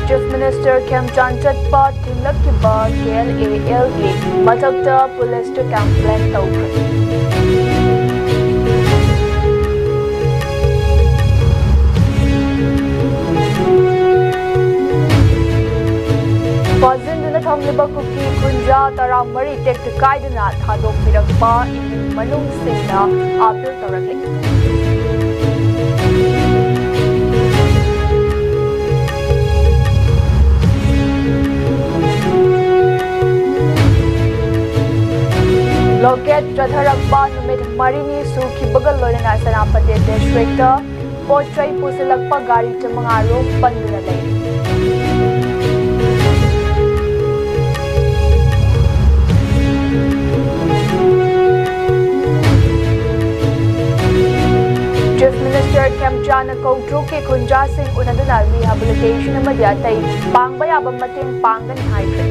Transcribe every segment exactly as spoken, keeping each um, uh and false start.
Chief Minister ꯈꯦꯝꯆꯥꯟ ꯆꯠꯄ ꯊꯤꯡꯂꯛꯈꯤꯕ K L A L ꯒꯤ ꯃꯊꯛꯇ police ꯇ complaint ꯇꯧꯈ꯭ꯔꯦ꯫ ꯐꯥꯖꯤꯟꯗꯨꯅ ꯊꯝꯂꯤꯕ ꯀꯨꯀꯤ ꯈꯨꯟꯖꯥ ꯇꯔꯥꯃꯔꯤ ꯇꯦꯛꯇ ꯀꯥꯏꯗꯅ ꯊꯥꯗꯣꯛꯄꯤꯔꯛꯄ ꯏꯃꯨꯡ ꯃꯅꯨꯡꯁꯤꯡꯅ appeal ꯇꯧꯔꯛꯂꯤ꯫ Blockade ꯆꯠꯊꯔꯛꯄ ꯅꯨꯃꯤꯠ ꯃꯔꯤꯅꯤ ꯁꯨꯈꯤꯕꯒ ꯂꯣꯏꯅꯅ ꯁꯦꯅꯥꯄꯇꯤ district ꯇ ꯄꯣꯠ ꯆꯩ ꯄꯨꯁꯤꯜꯂꯛꯄ ꯒꯥꯔꯤ ꯆꯥꯃꯉꯥ ꯔꯣꯝ ꯄꯟꯗꯨꯅ ꯂꯩꯔꯤ꯫ Chief Minister ꯈꯦꯝꯆꯥꯟꯅ ꯀꯧꯇ꯭ꯔꯨꯛꯀꯤ ꯈꯨꯟꯖꯥꯁꯤꯡ ꯎꯅꯗꯨꯅ rehabilitation ꯑꯃꯗꯤ ꯑꯇꯩ ꯄꯥꯡꯕ ꯌꯥꯕ ꯃꯇꯦꯡ ꯄꯥꯡꯒꯅꯤ ꯍꯥꯏꯈ꯭ꯔꯦ꯫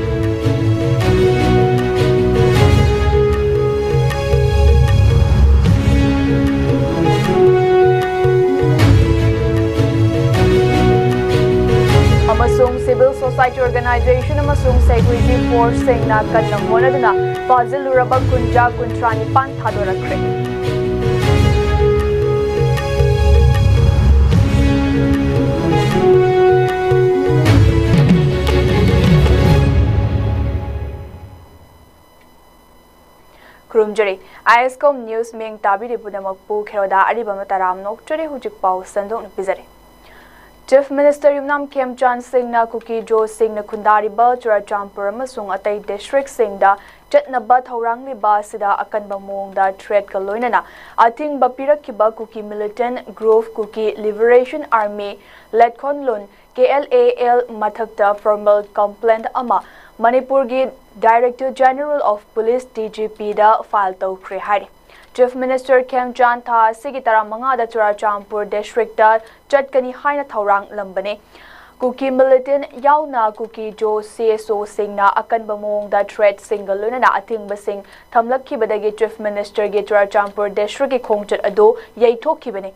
ꯑꯃꯁꯨꯡ civil society organization ꯑꯃꯁꯨꯡ security force ꯁꯤꯡꯅ ꯀꯟꯅ ꯍꯣꯠꯅꯗꯨꯅ ꯐꯥꯖꯤꯜꯂꯨꯔꯕ ꯈꯨꯟꯖꯥ ꯀꯨꯟꯊ꯭ꯔꯥ ꯅꯤꯄꯥꯟ ꯊꯥꯗꯣꯔꯛꯈ꯭ꯔꯦ꯫ ꯈꯨꯔꯨꯝꯖꯔꯤ꯫ I S Com News ꯃꯤꯡ ꯇꯥꯕꯤꯔꯤꯕ ꯄꯨꯝꯅꯃꯛꯄꯨ ꯈꯦꯔꯣꯗ ꯑꯔꯤꯕꯝ ꯇꯔꯥꯝꯅ ꯑꯣꯛꯆꯔꯤ꯫ ꯍꯧꯖꯤꯛ ꯄꯥꯎ ꯁꯟꯗꯣꯛꯅ ꯄꯤꯖꯔꯤ꯫ Chief Minister ꯌꯨꯝꯅꯥꯝ ꯈꯦꯝꯆꯥꯟ ꯁꯤꯡꯅ ꯀꯨꯀꯤ ꯖꯣꯁꯤꯡꯅ ꯈꯨꯟꯗꯥꯔꯤꯕ ꯆꯨꯔꯥꯆꯥꯟꯄꯨꯔ ꯑꯃꯁꯨꯡ ꯑꯇꯩ district ꯁꯤꯡꯗ ꯆꯠꯅꯕ ꯊꯧꯔꯥꯡꯂꯤꯕ ꯑꯁꯤꯗ ꯑꯀꯟꯕ ꯃꯑꯣꯡꯗ threat ꯀ ꯂꯣꯏꯅꯅ ꯑꯊꯤꯡꯕ ꯄꯤꯔꯛꯈꯤꯕ ꯀꯨꯀꯤ militant group Kuki Liberation Army, ꯂꯦꯠꯈꯣꯟꯂꯨꯟ, K L A L ꯃꯊꯛꯇ formal complaint ꯑꯃ ꯃꯅꯤꯄꯨꯔꯒꯤ Director General of Police, D G P the file ꯇꯧꯈ꯭ꯔꯦ ꯍꯥꯏꯔꯤ꯫ Chief Minister ꯈꯦꯝꯆꯥꯟ ꯊꯥ ꯑꯁꯤꯒꯤ ꯇꯔꯥꯃꯉꯥꯗ ꯆꯨꯔꯥꯆꯥꯟꯄꯨꯔ district ꯇ ꯆꯠꯀꯅꯤ ꯍꯥꯏꯅ ꯊꯧꯔꯥꯡꯂꯝꯕꯅꯤ꯫ ꯀꯨꯀꯤ militant ꯌꯥꯎꯅ ꯀꯨꯀꯤ ꯖꯣ C S O ꯁꯤꯡꯅ ꯑꯀꯟꯕ ꯃꯑꯣꯡꯗ threat ꯁꯤꯡꯒ ꯂꯣꯏꯅꯅ ꯑꯊꯤꯡꯕꯁꯤꯡ ꯊꯝꯂꯛꯈꯤꯕꯗꯒꯤ Chief Minister ꯒꯤ ꯆꯨꯔꯥꯆꯥꯟꯄꯨꯔ district ꯀꯤ ꯈꯣꯡꯆꯠ ꯑꯗꯨ ꯌꯩꯊꯣꯛꯈꯤꯕꯅꯤ꯫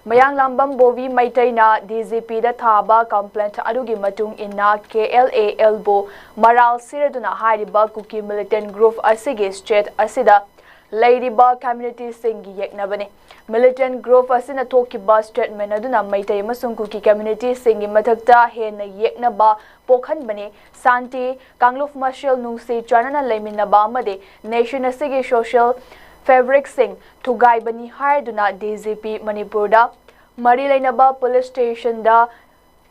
ꯃꯌꯥꯡꯂꯥꯝꯕꯝ ꯕꯣꯕꯤ ꯃꯩꯇꯩꯅ ꯗꯤ ꯖꯤ ꯄꯤꯗ ꯊꯥꯕ complaint ꯑꯗꯨꯒꯤ ꯃꯇꯨꯡ ꯏꯟꯅ, ꯀꯦ ꯑꯦꯜ ꯑꯦ ꯑꯦꯜꯕꯨ ꯃꯔꯥꯜ ꯁꯤꯔꯗꯨꯅ ꯍꯥꯏꯔꯤꯕ ꯀꯨꯀꯤ militant group ꯑꯁꯤꯒꯤ state ꯑꯁꯤꯗ ꯂꯩꯔꯤꯕ communityꯁꯤꯡꯒꯤ ꯌꯦꯛꯅꯕꯅꯤ꯫ Militant group ꯑꯁꯤꯅ ꯊꯣꯛꯈꯤꯕ statement ꯑꯗꯨꯅ ꯃꯩꯇꯩ ꯑꯃꯁꯨꯡ ꯀꯨꯀꯤ communityꯁꯤꯡꯒꯤ ꯃꯊꯛꯇ ꯍꯦꯟꯅ ꯌꯦꯛꯅꯕ ꯄꯣꯛꯍꯟꯕꯅꯤ꯫ ꯁꯥꯟꯇꯤ, ꯀꯥꯡꯂꯨꯞ ꯃꯁꯦꯜ ꯅꯨꯡꯁꯤ ꯆꯥꯟꯅꯅ ꯂꯩꯃꯤꯟꯅꯕ ꯑꯃꯗꯤ nation ꯑꯁꯤꯒꯤ social fabricꯁꯤꯡ ꯊꯨꯒꯥꯏꯕꯅꯤ ꯍꯥꯏꯗꯨꯅ ꯗꯤ ꯖꯤ ꯄꯤ ꯃꯅꯤꯄꯨꯔꯗ ꯃꯔꯤ ꯂꯩꯅꯕ police stationꯗ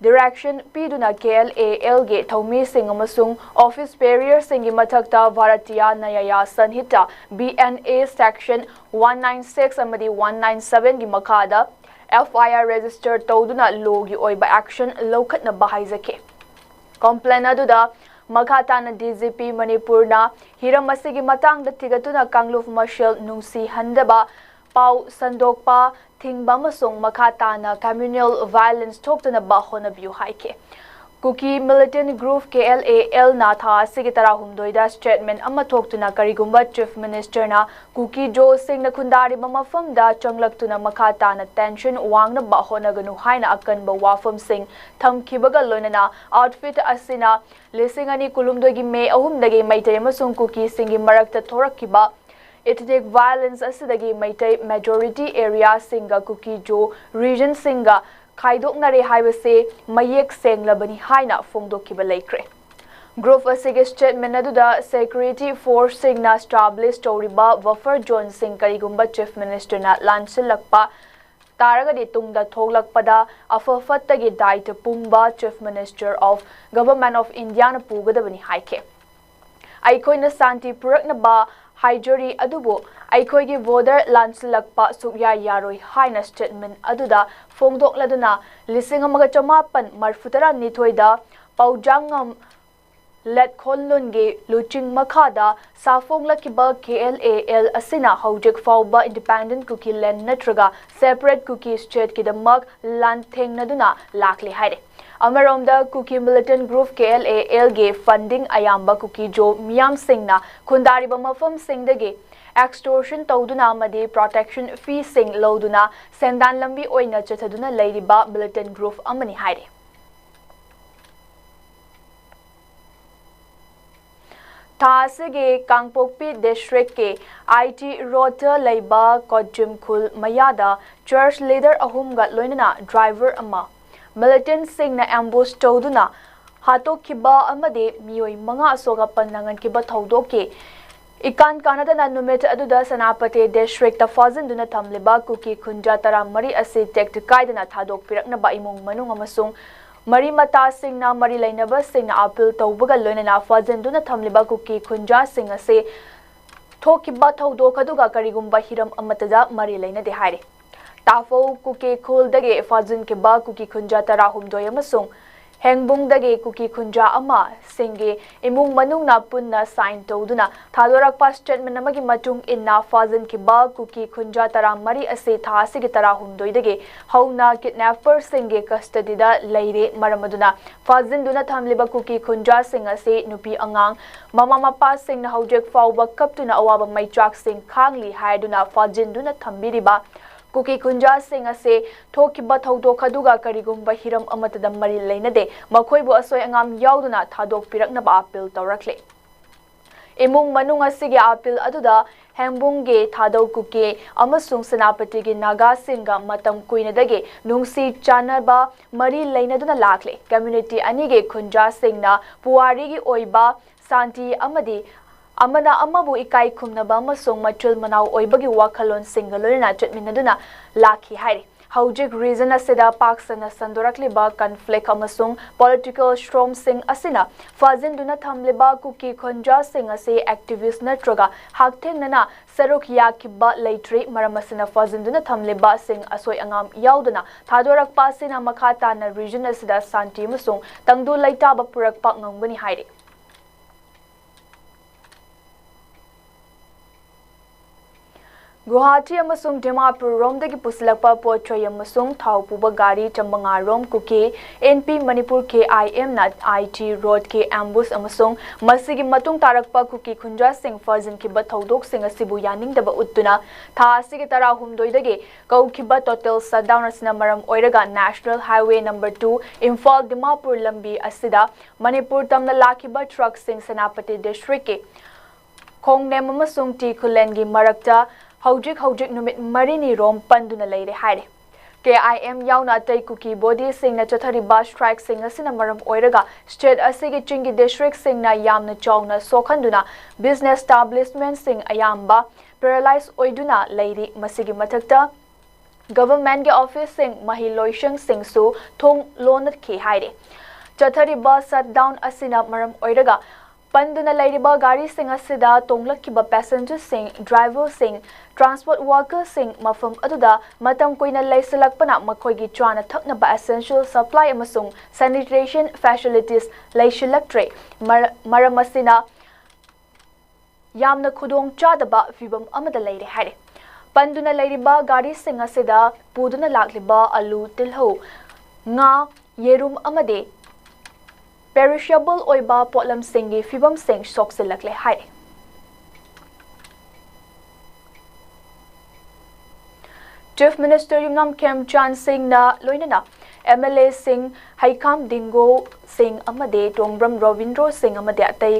direction ꯄꯤꯗꯨꯅ, ꯀꯦ ꯑꯦꯜ ꯑꯦ ꯑꯦꯜꯒꯤ ꯊꯧꯃꯤꯁꯤꯡ ꯑꯃꯁꯨꯡ office bearerꯁꯤꯡꯒꯤ ꯃꯊꯛꯇ Bharatiya ꯅꯌꯥꯌꯥ ꯁꯟꯍꯤꯇꯥ, B N A section one nine six ꯑꯃꯗꯤ one nine sevenꯒꯤ ꯃꯈꯥꯗ F I R register ꯇꯧꯗꯨꯅ lawꯒꯤ ꯑꯣꯏꯕ action ꯂꯧꯈꯠꯅꯕ ꯍꯥꯏꯖꯈꯤ꯫ Complaint ꯑꯗꯨꯗ ꯃꯈꯥ ꯇꯥꯅ ꯗꯤ ꯖꯤ ꯄꯤ ꯃꯅꯤꯄꯨꯔꯅ ꯍꯤꯔꯝ ꯑꯁꯤꯒꯤ ꯃꯇꯥꯡꯗ ꯊꯤꯒꯠꯇꯨꯅ ꯀꯥꯡꯂꯨꯞ ꯃꯁꯦꯜ ꯅꯨꯡꯁꯤꯍꯟꯗꯕ, ꯄꯥꯎ ꯁꯟꯗꯣꯛꯄ ꯊꯤꯡꯕ ꯑꯃꯁꯨꯡ ꯃꯈꯥ ꯇꯥꯅ communal violence ꯊꯣꯛꯇꯅꯕ ꯍꯣꯠꯅꯕꯤꯌꯨ ꯍꯥꯏꯈꯤ꯫ Kuki militant group K L A ꯑꯦꯜꯅ ꯊꯥ ꯑꯁꯤꯒꯤ ꯇꯔꯥꯍꯨꯝꯗꯣꯏꯗ statement ꯑꯃ ꯊꯣꯛꯇꯨꯅ, ꯀꯔꯤꯒꯨꯝꯕ Chief Ministerꯅ ꯀꯨꯀꯤ ꯖꯣꯁꯤꯡꯅ ꯈꯨꯟꯗꯥꯔꯤꯕ ꯃꯐꯝꯗ ꯆꯪꯂꯛꯇꯨꯅ ꯃꯈꯥ ꯇꯥꯅ tension ꯋꯥꯡꯅꯕ ꯍꯣꯠꯅꯒꯅꯨ ꯍꯥꯏꯅ ꯑꯀꯟꯕ ꯋꯥꯐꯝꯁꯤꯡ ꯊꯝꯈꯤꯕꯒ ꯂꯣꯏꯅꯅ, outfit ꯑꯁꯤꯅ ꯂꯤꯁꯤꯡ ꯑꯅꯤ ꯀꯨꯟꯍꯨꯝꯗꯣꯏꯒꯤ ꯃꯦ ꯑꯍꯨꯝꯗꯒꯤ ꯃꯩꯇꯩ ꯑꯃꯁꯨꯡ ꯀꯨꯀꯤꯁꯤꯡꯒꯤ ꯃꯔꯛꯇ ꯊꯣꯔꯛꯈꯤꯕ ethnic violence ꯑꯁꯤꯗꯒꯤ ꯃꯩꯇꯩ majority areaꯁꯤꯡꯒ ꯀꯨꯀꯤ ꯖꯣ regionꯁꯤꯡꯒ ꯈꯥꯏꯗꯣꯛꯅꯔꯦ ꯍꯥꯏꯕꯁꯤ ꯃꯌꯦꯛ ꯁꯦꯡꯂꯕꯅꯤ ꯍꯥꯏꯅ ꯐꯣꯡꯗꯣꯛꯈꯤꯕ ꯂꯩꯈ꯭ꯔꯦ꯫ Group ꯑꯁꯤꯒꯤ statement ꯑꯗꯨꯗ security forceꯁꯤꯡꯅ establish ꯇꯧꯔꯤꯕ buffer zoneꯁꯤꯡ ꯀꯔꯤꯒꯨꯝꯕ Chief Ministerꯅ ꯂꯥꯟꯁꯤꯜꯂꯛꯄ ꯇꯥꯔꯒꯗꯤ ꯇꯨꯡꯗ ꯊꯣꯛꯂꯛꯄꯗ ꯑꯐ ꯐꯠꯇꯒꯤ ꯗꯥꯏꯇ ꯄꯨꯝꯕ Chief Minister of Government of Indiaꯅ ꯄꯨꯒꯗꯕꯅꯤ ꯍꯥꯏꯈꯤ꯫ ꯑꯩꯈꯣꯏꯅ ꯁꯥꯟꯇꯤ ꯄꯨꯔꯛꯅꯕ ꯍꯥꯏꯖꯔꯤ, ꯑꯗꯨꯕꯨ ꯑꯩꯈꯣꯏꯒꯤ border ꯂꯥꯟꯁꯤꯜꯂꯛꯄ ꯁꯨꯛꯌꯥ ꯌꯥꯔꯣꯏ ꯍꯥꯏꯅ statement ꯑꯗꯨꯗ ꯐꯣꯡꯗꯣꯛꯂꯗꯨꯅ, ꯂꯤꯁꯤꯡ ꯑꯃꯒ ꯆꯃꯥꯄꯟ ꯃꯔꯤꯐꯨꯇꯔꯥ ꯅꯤꯊꯣꯏꯗ ꯄꯥꯎꯖꯥꯡꯉꯝ ꯂꯦꯠꯈꯣꯟꯂꯨꯟꯒꯤ ꯂꯨꯆꯤꯡ ꯃꯈꯥꯗ ꯁꯥꯐꯣꯡꯂꯛꯈꯤꯕ ꯀꯦ ꯑꯦꯜ ꯑꯦ ꯑꯦꯜ ꯑꯁꯤꯅ ꯍꯧꯖꯤꯛ ꯐꯥꯎꯕ independent Kukiland ꯅꯠꯇ꯭ꯔꯒ separate Kuki stateꯀꯤꯗꯃꯛ ꯂꯥꯟꯊꯦꯡꯅꯗꯨꯅ ꯂꯥꯛꯂꯤ ꯍꯥꯏꯔꯤ꯫ ꯑꯃꯔꯣꯝꯗ, Kuki militant group K L A ꯑꯦꯜꯒꯤ ꯐꯟꯗꯤꯡ ꯑꯌꯥꯝꯕ ꯀꯨꯀꯤꯖꯣ ꯃꯤꯌꯥꯝꯁꯤꯡꯅ ꯈꯨꯟꯗꯥꯔꯤꯕ ꯃꯐꯝꯁꯤꯡꯗꯒꯤ ꯑꯦꯛꯁꯇꯣꯔꯁꯟ ꯇꯧꯗꯨꯅ ꯑꯃꯗꯤ ꯄ꯭ꯔꯣꯇꯦꯛꯁꯟ ꯐꯤꯁꯤꯡ ꯂꯧꯗꯨꯅ ꯁꯦꯟꯗꯥꯟ ꯂꯝꯕꯤ ꯑꯣꯏꯅ ꯆꯠꯊꯗꯨꯅ ꯂꯩꯔꯤꯕ ꯃꯤꯂꯤꯇꯦꯟ ꯒ꯭ꯔꯨꯞ ꯑꯃꯅꯤ ꯍꯥꯏꯔꯤ꯫ ꯊꯥ ꯑꯁꯤꯒꯤ ꯀꯥꯡꯄꯣꯛꯄꯤ ꯗꯤꯁꯇ꯭ꯔꯤꯛꯀꯤ ꯑꯥꯏ ꯇꯤ ꯔꯣꯗꯇ ꯂꯩꯕ ꯀꯣꯖꯤꯝ ꯈꯨꯜ ꯃꯌꯥꯗ ꯆꯔꯆ ꯂꯤꯗꯔ ꯑꯍꯨꯝꯒ ꯂꯣꯏꯅꯅ ꯗ꯭ꯔꯥꯏꯚꯔ ꯑꯃ ꯃꯤꯂꯤꯇꯦꯟꯁꯤꯡꯅ ꯑꯦꯝꯕꯨꯁ ꯇꯧꯗꯨꯅ ꯍꯥꯠꯇꯣꯛꯈꯤꯕ ꯑꯃꯗꯤ ꯃꯤꯑꯣꯏ ꯃꯉꯥ ꯑꯁꯣꯛ ꯑꯄꯟ ꯅꯪꯍꯟꯈꯤꯕ ꯊꯧꯗꯣꯛꯀꯤ ꯏꯀꯥꯟ ꯀꯥꯟꯅꯗꯅ ꯅꯨꯃꯤꯠ ꯑꯗꯨꯗ ꯁꯦꯅꯥꯄꯇꯤ ꯗꯤꯁꯇ꯭ꯔꯤꯛꯇ ꯐꯥꯖꯤꯟꯗꯨꯅ ꯊꯝꯂꯤꯕ ꯀꯨꯀꯤ ꯈꯨꯟꯖꯥ ꯇꯔꯥꯃꯔꯤ ꯑꯁꯤ ꯇꯦꯛꯇ ꯀꯥꯏꯗꯅ ꯊꯥꯗꯣꯛꯄꯤꯔꯛꯅꯕ ꯏꯃꯨꯡ ꯃꯅꯨꯡ ꯑꯃꯁꯨꯡ ꯃꯔꯤ ꯃꯇꯥꯁꯤꯡꯅ ꯃꯔꯤ ꯂꯩꯅꯕꯁꯤꯡꯅ ꯑꯥꯄꯤꯜ ꯇꯧꯕꯒ ꯂꯣꯏꯅꯅ ꯐꯥꯖꯤꯟꯗꯨꯅ ꯊꯝꯂꯤꯕ ꯀꯨꯀꯤ ꯈꯨꯟꯖꯥꯁꯤꯡ ꯑꯁꯤ ꯊꯣꯛꯈꯤꯕ ꯊꯧꯗꯣꯛ ꯑꯗꯨꯒ ꯀꯔꯤꯒꯨꯝꯕ ꯍꯤꯔꯝ ꯑꯃꯠꯇꯗ ꯃꯔꯤ ꯂꯩꯅꯗꯦ ꯍꯥꯏꯔꯤ꯫ ꯇꯥꯐꯧ ꯀꯨꯀꯤ ꯈꯨꯜꯗꯒꯤ ꯐꯥꯖꯤꯟꯈꯤꯕ ꯀꯨꯀꯤ ꯈꯨꯟꯖꯥ ꯇꯔꯥꯍꯨꯝꯗꯣꯏ ꯑꯃꯁꯨꯡ ꯍꯦꯡꯕꯨꯡꯗꯒꯤ ꯀꯨꯀꯤ ꯈꯨꯟꯖꯥ ꯑꯃ ꯁꯤꯡꯒꯤ ꯏꯃꯨꯡ ꯃꯅꯨꯡꯅ ꯄꯨꯟꯅ ꯁꯥꯏꯟ ꯇꯧꯗꯨꯅ ꯊꯥꯗꯣꯔꯛꯄ ꯁ꯭ꯇꯦꯠꯃꯦꯟ ꯑꯃꯒꯤ ꯃꯇꯨꯡ ꯏꯟꯅ, ꯐꯥꯖꯤꯟꯈꯤꯕ ꯀꯨꯀꯤ ꯈꯨꯟꯖꯥ ꯇꯔꯥꯃꯔꯤ ꯑꯁꯤ ꯊꯥ ꯑꯁꯤꯒꯤ ꯇꯔꯥꯍꯨꯝꯗꯣꯏꯗꯒꯤ ꯍꯧꯅ ꯀꯤꯗꯅꯦꯄꯔꯁꯤꯡꯒꯤ ꯀꯁꯇꯗꯤꯗ ꯂꯩꯔꯦ꯫ ꯃꯔꯝ ꯑꯗꯨꯅ ꯐꯥꯖꯤꯟꯗꯨꯅ ꯊꯝꯂꯤꯕ ꯀꯨꯀꯤ ꯈꯨꯟꯖꯥꯁꯤꯡ ꯑꯁꯤ ꯅꯨꯄꯤ ꯑꯉꯥꯡ, ꯃꯃꯥ ꯃꯄꯥꯁꯤꯡꯅ ꯍꯧꯖꯤꯛ ꯐꯥꯎꯕ ꯀꯞꯇꯨꯅ ꯑꯋꯥꯕ ꯃꯩꯆꯥꯛꯁꯤꯡ ꯈꯥꯡꯂꯤ ꯍꯥꯏꯗꯨꯅ ꯐꯥꯖꯤꯟꯗꯨꯅ ꯊꯝꯕꯤꯔꯤꯕ ꯀꯨꯀꯤ ꯈꯨꯟꯖꯥꯁꯤꯡ ꯑꯁꯤ ꯊꯣꯛꯈꯤꯕ ꯊꯧꯗꯣꯛ ꯑꯗꯨꯒ ꯀꯔꯤꯒꯨꯝꯕ ꯍꯤꯔꯝ ꯑꯃꯠꯇꯗ ꯃꯔꯤ ꯂꯩꯅꯗꯦ, ꯃꯈꯣꯏꯕꯨ ꯑꯁꯣꯏ ꯑꯉꯥꯝ ꯌꯥꯎꯗꯅ ꯊꯥꯗꯣꯛꯄꯤꯔꯛꯅꯕ ꯑꯥꯄꯤꯜ ꯇꯧꯔꯛꯂꯤ꯫ ꯏꯃꯨꯡ ꯃꯅꯨꯡ ꯑꯁꯤꯒꯤ ꯑꯥꯄꯤꯜ ꯑꯗꯨꯗ ꯍꯦꯡꯕꯨꯡꯒꯤ ꯊꯥꯗꯧ ꯀꯨꯀꯤ ꯑꯃꯁꯨꯡ ꯁꯦꯅꯥꯄꯇꯤꯒꯤ ꯅꯥꯒꯥꯁꯤꯡꯒ ꯃꯇꯝ ꯀꯨꯏꯅꯗꯒꯤ ꯅꯨꯡꯁꯤ ꯆꯥꯟꯅꯕ ꯃꯔꯤ ꯂꯩꯅꯗꯨꯅ ꯂꯥꯛꯂꯤ꯫ ꯀꯝꯃ꯭ꯌꯨꯅꯤꯇꯤ ꯑꯅꯤꯒꯤ ꯈꯨꯟꯖꯥꯁꯤꯡꯅ ꯄꯨꯋꯥꯔꯤꯒꯤ ꯑꯣꯏꯕ ꯁꯥꯟꯇꯤ ꯑꯃꯗꯤ ꯑꯃꯅ ꯑꯃꯕꯨ ꯏꯀꯥꯏ ꯈꯨꯝꯅꯕ ꯑꯃꯁꯨꯡ ꯃꯆꯤꯜ ꯃꯅꯥꯎ ꯑꯣꯏꯕꯒꯤ ꯋꯥꯈꯜꯂꯣꯟꯁꯤꯡꯒ ꯂꯣꯏꯅꯅ ꯆꯠꯃꯤꯟꯅꯗꯨꯅ ꯂꯥꯛꯈꯤ ꯍꯥꯏꯔꯤ꯫ ꯍꯧꯖꯤꯛ ꯔꯤꯖꯟ ꯑꯁꯤꯗ ꯄꯥꯛ ꯁꯟꯅ ꯁꯟꯗꯣꯔꯛꯂꯤꯕ ꯀꯟꯐ꯭ꯂꯤꯛ ꯑꯃꯁꯨꯡ ꯄꯣꯂꯤꯇꯤꯀꯦꯜ ꯁ꯭ꯇꯣꯔꯝꯁꯤꯡ ꯑꯁꯤꯅ ꯐꯥꯖꯤꯟꯗꯨꯅ ꯊꯝꯂꯤꯕ ꯀꯨꯀꯤ ꯈꯨꯟꯖꯥꯁꯤꯡ ꯑꯁꯤ ꯑꯦꯛꯇꯤꯚꯤꯁ꯭ꯠ ꯅꯠꯇ꯭ꯔꯒ ꯍꯛꯊꯦꯡꯅꯅ ꯁꯔꯨꯛ ꯌꯥꯈꯤꯕ ꯂꯩꯇ꯭ꯔꯤ꯫ ꯃꯔꯝ ꯑꯁꯤꯅ ꯐꯥꯖꯤꯟꯗꯨꯅ ꯊꯝꯂꯤꯕꯁꯤꯡ ꯑꯁꯣꯏ ꯑꯉꯥꯝ ꯌꯥꯎꯗꯅ ꯊꯥꯗꯣꯔꯛꯄ ꯑꯁꯤꯅ ꯃꯈꯥ ꯇꯥꯅ ꯔꯤꯖꯟ ꯑꯁꯤꯗ ꯁꯥꯟꯇꯤ ꯑꯃꯁꯨꯡ ꯇꯪꯗꯨ ꯂꯩꯇꯥꯕ ꯄꯨꯔꯛꯄ ꯉꯝꯒꯅꯤ ꯍꯥꯏꯔꯤ꯫ ꯒꯨꯋꯥꯍꯥꯇꯤ ꯑꯃꯁꯨꯡ ꯗꯤꯃꯥꯄꯨꯔ ꯔꯣꯝꯗꯒꯤ ꯄꯨꯁꯤꯜꯂꯛꯄ ꯄꯣꯠ ꯆꯩ ꯑꯃꯁꯨꯡ ꯊꯥꯎ ꯄꯨꯕ ꯒꯥꯔꯤ ꯆꯥꯃꯉꯥ ꯔꯣꯝ ꯀꯨꯀꯤ ꯑꯦꯟ ꯄꯤ ꯃꯅꯤꯄꯨꯔ ꯀꯦ ꯑꯥꯏ ꯑꯦꯝꯅ ꯑꯥꯏ ꯇꯤ ꯔꯣꯗꯀꯤ ꯑꯦꯝꯕꯨꯁ ꯑꯃꯁꯨꯡ ꯃꯁꯤꯒꯤ ꯃꯇꯨꯡ ꯇꯥꯔꯛꯄ ꯀꯨꯀꯤ ꯈꯨꯟꯖꯥꯁꯤꯡ ꯐꯥꯖꯤꯟꯈꯤꯕ ꯊꯧꯗꯣꯛꯁꯤꯡ ꯑꯁꯤꯕꯨ ꯌꯥꯅꯤꯡꯗꯕ ꯎꯠꯇꯨꯅ ꯊꯥ ꯑꯁꯤꯒꯤ ꯇꯔꯥꯍꯨꯝꯗꯣꯏꯗꯒꯤ ꯀꯧꯈꯤꯕ ꯇꯣꯇꯦꯜ ꯁꯠꯗꯥꯎꯟ ꯑꯁꯤꯅ ꯃꯔꯝ ꯑꯣꯏꯔꯒ national highway number two Imphal Dimapur ꯂꯝꯕꯤ ꯑꯁꯤꯗ ꯃꯅꯤꯄꯨꯔ ꯇꯝꯅ ꯂꯥꯛꯈꯤꯕ ꯇ꯭ꯔꯛꯁꯤꯡ ꯁꯦꯅꯥꯄꯇꯤ ꯗꯤꯁꯇ꯭ꯔꯤꯛꯀꯤ ꯈꯣꯡꯅꯦꯝ ꯑꯃꯁꯨꯡ ꯇꯤ ꯈꯨꯂꯦꯟꯒꯤ ꯃꯔꯛꯇ ꯍꯧꯖꯤꯛ ꯍꯧꯖꯤꯛ ꯅꯨꯃꯤꯠ ꯃꯔꯤꯅꯤ ꯔꯣꯝ ꯄꯟꯗꯨꯅ ꯂꯩꯔꯦ ꯍꯥꯏꯔꯦ꯫ ꯀꯦ ꯑꯥꯏ ꯑꯦꯝ ꯌꯥꯎꯅ ꯑꯇꯩ ꯀꯨꯀꯤ ꯕꯣꯗꯤꯁꯤꯡꯅ ꯆꯠꯊꯔꯤꯕ ꯁ꯭ꯇ꯭ꯔꯥꯏꯛꯁꯤꯡ ꯑꯁꯤꯅ ꯃꯔꯝ ꯑꯣꯏꯔꯒ ꯁ꯭ꯇꯦꯠ ꯑꯁꯤꯒꯤ ꯆꯤꯡꯒꯤ ꯗꯤꯁꯇ꯭ꯔꯤꯛꯁꯤꯡꯅ ꯌꯥꯝꯅ ꯆꯥꯎꯅ ꯁꯣꯛꯍꯟꯗꯨꯅ ꯕꯤꯖꯤꯅꯦꯁ ꯏꯁꯇꯥꯕ꯭ꯂꯤꯁꯃꯦꯟꯁꯤꯡ ꯑꯌꯥꯝꯕ ꯄꯦꯔꯥꯂꯥꯏꯖ ꯑꯣꯏꯗꯨꯅ ꯂꯩꯔꯤ꯫ ꯃꯁꯤꯒꯤ ꯃꯊꯛꯇ ꯒꯚꯔꯟꯃꯦꯟꯠꯀꯤ ꯑꯣꯐꯤꯁꯁꯤꯡ, ꯃꯍꯩ ꯂꯣꯏꯁꯪꯁꯤꯡꯁꯨ ꯊꯣꯡ ꯂꯣꯟꯅꯈꯤ ꯍꯥꯏꯔꯤ꯫ ꯆꯠꯊꯔꯤꯕ ꯁꯠꯗꯥꯎꯟ ꯑꯁꯤꯅ ꯃꯔꯝ ꯑꯣꯏꯔꯒ ꯄꯟꯗꯨꯅ ꯂꯩꯔꯤꯕ ꯒꯥꯔꯤꯁꯤꯡ ꯑꯁꯤꯗ ꯇꯣꯡꯂꯛꯈꯤꯕ ꯄꯦꯁꯦꯟꯖꯔꯁꯤꯡ, ꯗ꯭ꯔꯥꯏꯚꯔꯁꯤꯡ, ꯇ꯭ꯔꯥꯟꯁꯄꯣꯔꯠ ꯋꯥꯔꯀꯔꯁꯤꯡ ꯃꯐꯝ ꯑꯗꯨꯗ ꯃꯇꯝ ꯀꯨꯏꯅ ꯂꯩꯁꯤꯜꯂꯛꯄꯅ ꯃꯈꯣꯏꯒꯤ ꯆꯥꯅ ꯊꯛꯅꯕ ꯑꯦꯁꯦꯟꯁꯤꯌꯦꯜ ꯁꯄ꯭ꯂꯥꯏ ꯑꯃꯁꯨꯡ ꯁꯦꯅꯤꯇꯦꯁꯟ ꯐꯦꯁꯤꯂꯤꯇꯤꯁ ꯂꯩꯁꯤꯜꯂꯛꯇ꯭ꯔꯦ꯫ ꯃꯔ-, ꯃꯔꯝ ꯑꯁꯤꯅ ꯌꯥꯝꯅ ꯈꯨꯗꯣꯡ ꯆꯥꯗꯕ ꯐꯤꯚꯝ ꯑꯃꯗ ꯂꯩꯔꯦ ꯍꯥꯏꯔꯦ꯫ ꯄꯟꯗꯨꯅ ꯂꯩꯔꯤꯕ ꯒꯥꯔꯤꯁꯤꯡ ꯑꯁꯤꯗ ꯄꯨꯗꯨꯅ ꯂꯥꯛꯂꯤꯕ ꯑꯂꯨ, ꯇꯤꯜꯍꯧ, ꯉꯥ, ꯌꯦꯔꯨꯝ ꯑꯃꯗꯤ ꯄꯦꯔꯤꯁꯦꯕꯜ ꯑꯣꯏꯕ ꯄꯣꯠꯂꯝꯁꯤꯡꯒꯤ ꯐꯤꯚꯝꯁꯤꯡ ꯁꯣꯛꯆꯤꯜꯂꯛꯂꯦ ꯍꯥꯏꯔꯤ꯫ ꯆꯤꯐ ꯃꯤꯅꯤꯁꯇꯔ ꯌꯨꯝꯅꯥꯝ ꯈꯦꯝꯆꯥꯟ ꯁꯤꯡꯅ ꯂꯣꯏꯅꯅ ꯑꯦꯝ ꯑꯦꯜ ꯑꯦꯁꯤꯡ, ꯍꯩꯈꯥꯝ ꯗꯤꯡꯒꯣ ꯁꯤꯡ ꯑꯃꯗꯤ ꯇꯣꯡꯕ꯭ꯔꯝ ꯔꯣꯕꯤꯟꯗ꯭ꯔꯣ ꯁꯤꯡ ꯑꯃꯗꯤ ꯑꯇꯩ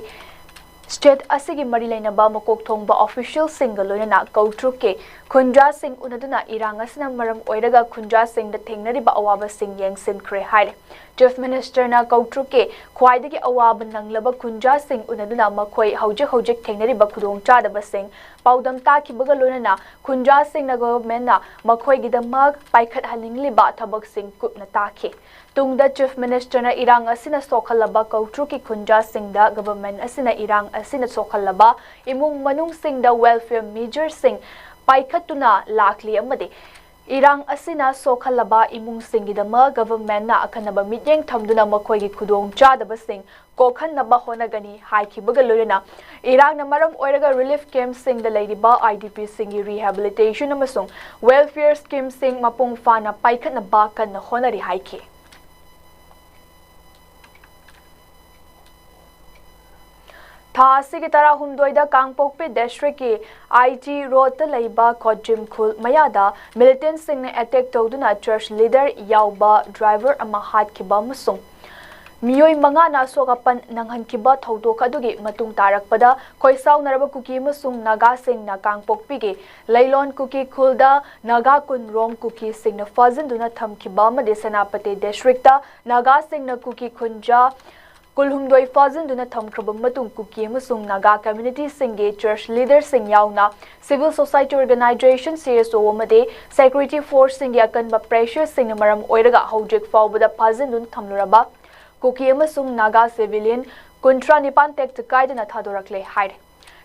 ꯁ꯭ꯇꯦꯠ ꯑꯁꯤꯒꯤ ꯃꯔꯤ ꯂꯩꯅꯕ ꯃꯀꯣꯛ ꯊꯣꯡꯕ ꯑꯣꯐꯤꯁꯤꯌꯦꯜꯁꯤꯡꯒ ꯂꯣꯏꯅꯅ ꯀꯧꯇ꯭ꯔꯨꯛꯀꯤ ꯈꯨꯟꯖꯥꯁꯤꯡ ꯎꯅꯗꯨꯅ ꯏꯔꯥꯡ ꯑꯁꯤꯅ ꯃꯔꯝ ꯑꯣꯏꯔꯒ ꯈꯨꯟꯖꯥꯁꯤꯡꯗ ꯊꯦꯡꯅꯔꯤꯕ ꯑꯋꯥꯕꯁꯤꯡ ꯌꯦꯡꯁꯤꯟꯈ꯭ꯔꯦ ꯍꯥꯏꯔꯦ꯫ ꯆꯤꯐ ꯃꯤꯅꯤꯁꯇꯔꯅ ꯀꯧꯇ꯭ꯔꯨꯛꯀꯤ ꯈ꯭ꯋꯥꯏꯗꯒꯤ ꯑꯋꯥꯕ ꯅꯪꯂꯕ ꯈꯨꯟꯖꯥꯁꯤꯡ ꯎꯅꯗꯨꯅ ꯃꯈꯣꯏ ꯍꯧꯖꯤꯛ ꯍꯧꯖꯤꯛ ꯊꯦꯡꯅꯔꯤꯕ ꯈꯨꯗꯣꯡꯆꯥꯗꯕꯁꯤꯡ ꯄꯥꯎꯗꯝ ꯇꯥꯈꯤꯕꯒ ꯂꯣꯏꯅꯅ ꯈꯨꯟꯖꯥꯁꯤꯡꯅ ꯒꯚꯔꯟꯃꯦꯟꯠꯅ ꯃꯈꯣꯏꯒꯤꯗꯃꯛ ꯄꯥꯏꯈꯠꯍꯟꯅꯤꯡꯂꯤꯕ ꯊꯕꯛꯁꯤꯡ ꯀꯨꯞꯅ ꯇꯥꯈꯤ꯫ ꯇꯨꯡꯗ ꯆꯤꯐ ꯃꯤꯅꯤꯁꯇꯔꯅ ꯏꯔꯥꯡ ꯑꯁꯤꯅ ꯁꯣꯛꯍꯜꯂꯕ ꯀꯧꯇ꯭ꯔꯨꯛꯀꯤ ꯈꯨꯟꯖꯥꯁꯤꯡꯗ ꯒꯚꯔꯟꯃꯦꯟꯠ ꯑꯁꯤꯅ ꯏꯔꯥꯡ ꯑꯁꯤꯅ ꯁꯣꯛꯍꯜꯂꯕ ꯏꯃꯨꯡ ꯃꯅꯨꯡꯁꯤꯡꯗ ꯋꯦꯜꯐꯤꯌꯔ ꯃꯦꯖꯔꯁꯤꯡ ꯄꯥꯏꯈꯠꯇꯨꯅ ꯂꯥꯛꯂꯤ ꯑꯃꯗꯤ ꯏꯔꯥꯡ ꯑꯁꯤꯅ ꯁꯣꯛꯍꯜꯂꯕ ꯏꯃꯨꯡꯁꯤꯡꯒꯤꯗꯃꯛ ꯒꯚꯔꯟꯃꯦꯟꯠꯅ ꯑꯈꯟꯅꯕ ꯃꯤꯠꯌꯦꯡ ꯊꯝꯗꯨꯅ ꯃꯈꯣꯏꯒꯤ ꯈꯨꯗꯣꯡꯆꯥꯗꯕꯁꯤꯡ ꯀꯣꯛꯍꯟꯅꯕ ꯍꯣꯠꯅꯒꯅꯤ ꯍꯥꯏꯈꯤꯕꯒ ꯂꯣꯏꯅꯅ, ꯏꯔꯥꯡꯅ ꯃꯔꯝ ꯑꯣꯏꯔꯒ ꯔꯤꯂꯤꯐ ꯀꯦꯝꯞꯁꯤꯡꯗ ꯂꯩꯔꯤꯕ ꯑꯥꯏ ꯗꯤ ꯄꯤꯁꯤꯡꯒꯤ ꯔꯤꯍꯦꯕꯤꯂꯤꯇꯦꯁꯟ ꯑꯃꯁꯨꯡ ꯋꯦꯜꯐꯤꯌꯔ ꯁ꯭ꯀꯤꯝꯁꯤꯡ ꯃꯄꯨꯡ ꯐꯥꯅ ꯄꯥꯏꯈꯠꯅꯕ ꯀꯟꯅ ꯍꯣꯠꯅꯔꯤ ꯍꯥꯏꯈꯤ꯫ ꯊꯥ ꯑꯁꯤꯒꯤ ꯇꯔꯥꯍꯨꯝꯗꯣꯏꯗ ꯀꯥꯡꯄꯣꯛꯄꯤ ꯗꯤꯁꯇ꯭ꯔꯤꯛꯀꯤ ꯑꯥꯏ ꯖꯤ ꯔꯣꯗꯇ ꯂꯩꯕ ꯈꯣꯠꯖꯤꯝ ꯈꯨꯜ ꯃꯌꯥꯗ ꯃꯤꯂꯤꯇꯦꯟꯠꯁꯤꯡꯅ ꯑꯦꯇꯦꯛ ꯇꯧꯗꯨꯅ ꯆꯔꯆ ꯂꯤꯗꯔ ꯌꯥꯎꯕ ꯗ꯭ꯔꯥꯏꯚꯔ ꯑꯃ ꯍꯥꯠꯈꯤꯕ ꯑꯃꯁꯨꯡ ꯃꯤꯑꯣꯏ ꯃꯉꯥꯅ ꯑꯁꯣꯛ ꯑꯄꯟ ꯅꯪꯍꯟꯈꯤꯕ ꯊꯧꯗꯣꯛ ꯑꯗꯨꯒꯤ ꯃꯇꯨꯡ ꯇꯥꯔꯛꯄꯗ, ꯈꯣꯏꯁꯥꯎꯅꯔꯕ ꯀꯨꯀꯤ ꯑꯃꯁꯨꯡ ꯅꯥꯒꯥꯁꯤꯡꯅ ꯀꯥꯡꯄꯣꯛꯄꯤꯒꯤ ꯂꯩꯂꯣꯟ ꯀꯨꯀꯤ ꯈꯨꯜꯗ ꯅꯥꯒꯥ ꯀꯨꯟꯔꯣꯝ ꯀꯨꯀꯤꯁꯤꯡꯅ ꯐꯥꯖꯤꯟꯗꯨꯅ ꯊꯝꯈꯤꯕ ꯑꯃꯗꯤ ꯁꯦꯅꯥꯄꯇꯤ ꯗꯤꯁꯇ꯭ꯔꯤꯛꯇ ꯅꯥꯒꯥꯁꯤꯡꯅ ꯀꯨꯀꯤ ꯈꯨꯟꯖꯥ ꯀꯨꯜꯍꯨꯝꯗꯣꯏ ꯐꯥꯖꯤꯟꯗꯨꯅ ꯊꯝꯈ꯭ꯔꯕ ꯃꯇꯨꯡ, ꯀꯨꯀꯤ ꯑꯃꯁꯨꯡ ꯅꯥꯒꯥ ꯀꯝꯃ꯭ꯌꯨꯅꯤꯇꯤꯁꯤꯡꯒꯤ ꯆꯔꯆ ꯂꯤꯗꯔꯁꯤꯡ ꯌꯥꯎꯅ civil society organization, C S O, ꯑꯃꯗꯤ security forceꯁꯤꯡꯒꯤ ꯑꯀꯟꯕ ꯄ꯭ꯔꯦꯁꯔꯁꯤꯡꯅ ꯃꯔꯝ ꯑꯣꯏꯔꯒ ꯍꯧꯖꯤꯛ ꯐꯥꯎꯕꯗ ꯐꯥꯖꯤꯟꯗꯨꯅ ꯊꯝꯂꯨꯔꯕ ꯀꯨꯀꯤ ꯑꯃꯁꯨꯡ ꯅꯥꯒꯥ civilian ꯀꯨꯟꯊ꯭ꯔꯥ ꯅꯤꯄꯥꯟ ꯇꯦꯛꯇ ꯀꯥꯏꯗꯅ ꯊꯥꯗꯣꯔꯛꯂꯦ ꯍꯥꯏꯔꯤ꯫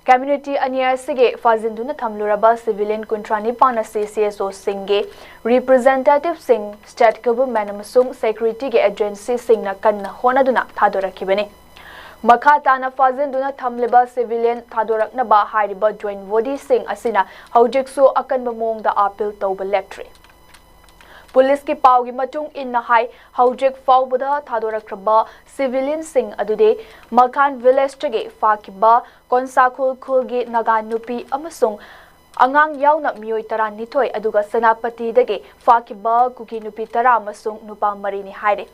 ꯀꯝꯃ꯭ꯌꯨꯅꯤꯇꯤ ꯑꯅꯤ ꯑꯁꯤꯒꯤ ꯐꯥꯖꯤꯟꯗꯨꯅ ꯊꯝꯂꯨꯔꯕ civilian ꯀꯨꯟꯊ꯭ꯔꯥ ꯅꯤꯄꯥꯟ ꯑꯁꯤ C S Oꯁꯤꯡꯒꯤ representativeꯁꯤꯡ, state government ꯑꯃꯁꯨꯡ securityꯒꯤ agencyꯁꯤꯡꯅ ꯀꯟꯅ ꯍꯣꯠꯅꯗꯨꯅ ꯊꯥꯗꯣꯔꯛꯈꯤꯕꯅꯤ꯫ ꯃꯈꯥ ꯇꯥꯅ ꯐꯥꯖꯤꯟꯗꯨꯅ ꯊꯝꯂꯤꯕ civilian ꯊꯥꯗꯣꯔꯛꯅꯕ ꯍꯥꯏꯔꯤꯕ joint bodyꯁꯤꯡ ꯑꯁꯤꯅ ꯍꯧꯖꯤꯛꯁꯨ ꯑꯀꯟꯕ ꯃꯑꯣꯡꯗ appeal ꯇꯧꯕ ꯂꯦꯞꯇ꯭ꯔꯤ꯫ ꯄꯨꯂꯤꯁꯀꯤ ꯄꯥꯎꯒꯤ ꯃꯇꯨꯡ ꯏꯟꯅ ꯍꯥꯏ, ꯍꯧꯖꯤꯛ ꯐꯥꯎꯕꯗ ꯊꯥꯗꯣꯔꯛꯈ꯭ꯔꯕ civilianꯁꯤꯡ ꯑꯗꯨꯗꯤ ꯃꯈꯥꯟ villageꯇꯒꯤ ꯐꯥꯈꯤꯕ ꯀꯣꯟꯁꯥꯈꯨꯜ ꯈꯨꯜꯒꯤ ꯅꯥꯒꯥ ꯅꯨꯄꯤ ꯑꯃꯁꯨꯡ ꯑꯉꯥꯡ ꯌꯥꯎꯅ ꯃꯤꯑꯣꯏ ꯇꯔꯥꯅꯤꯊꯣꯏ, ꯑꯗꯨꯒ ꯁꯦꯅꯥꯄꯇꯤꯗꯒꯤ ꯐꯥꯈꯤꯕ ꯀꯨꯀꯤ ꯅꯨꯄꯤ ꯇꯔꯥ ꯑꯃꯁꯨꯡ ꯅꯨꯄꯥ ꯃꯔꯤꯅꯤ ꯍꯥꯏꯔꯤ꯫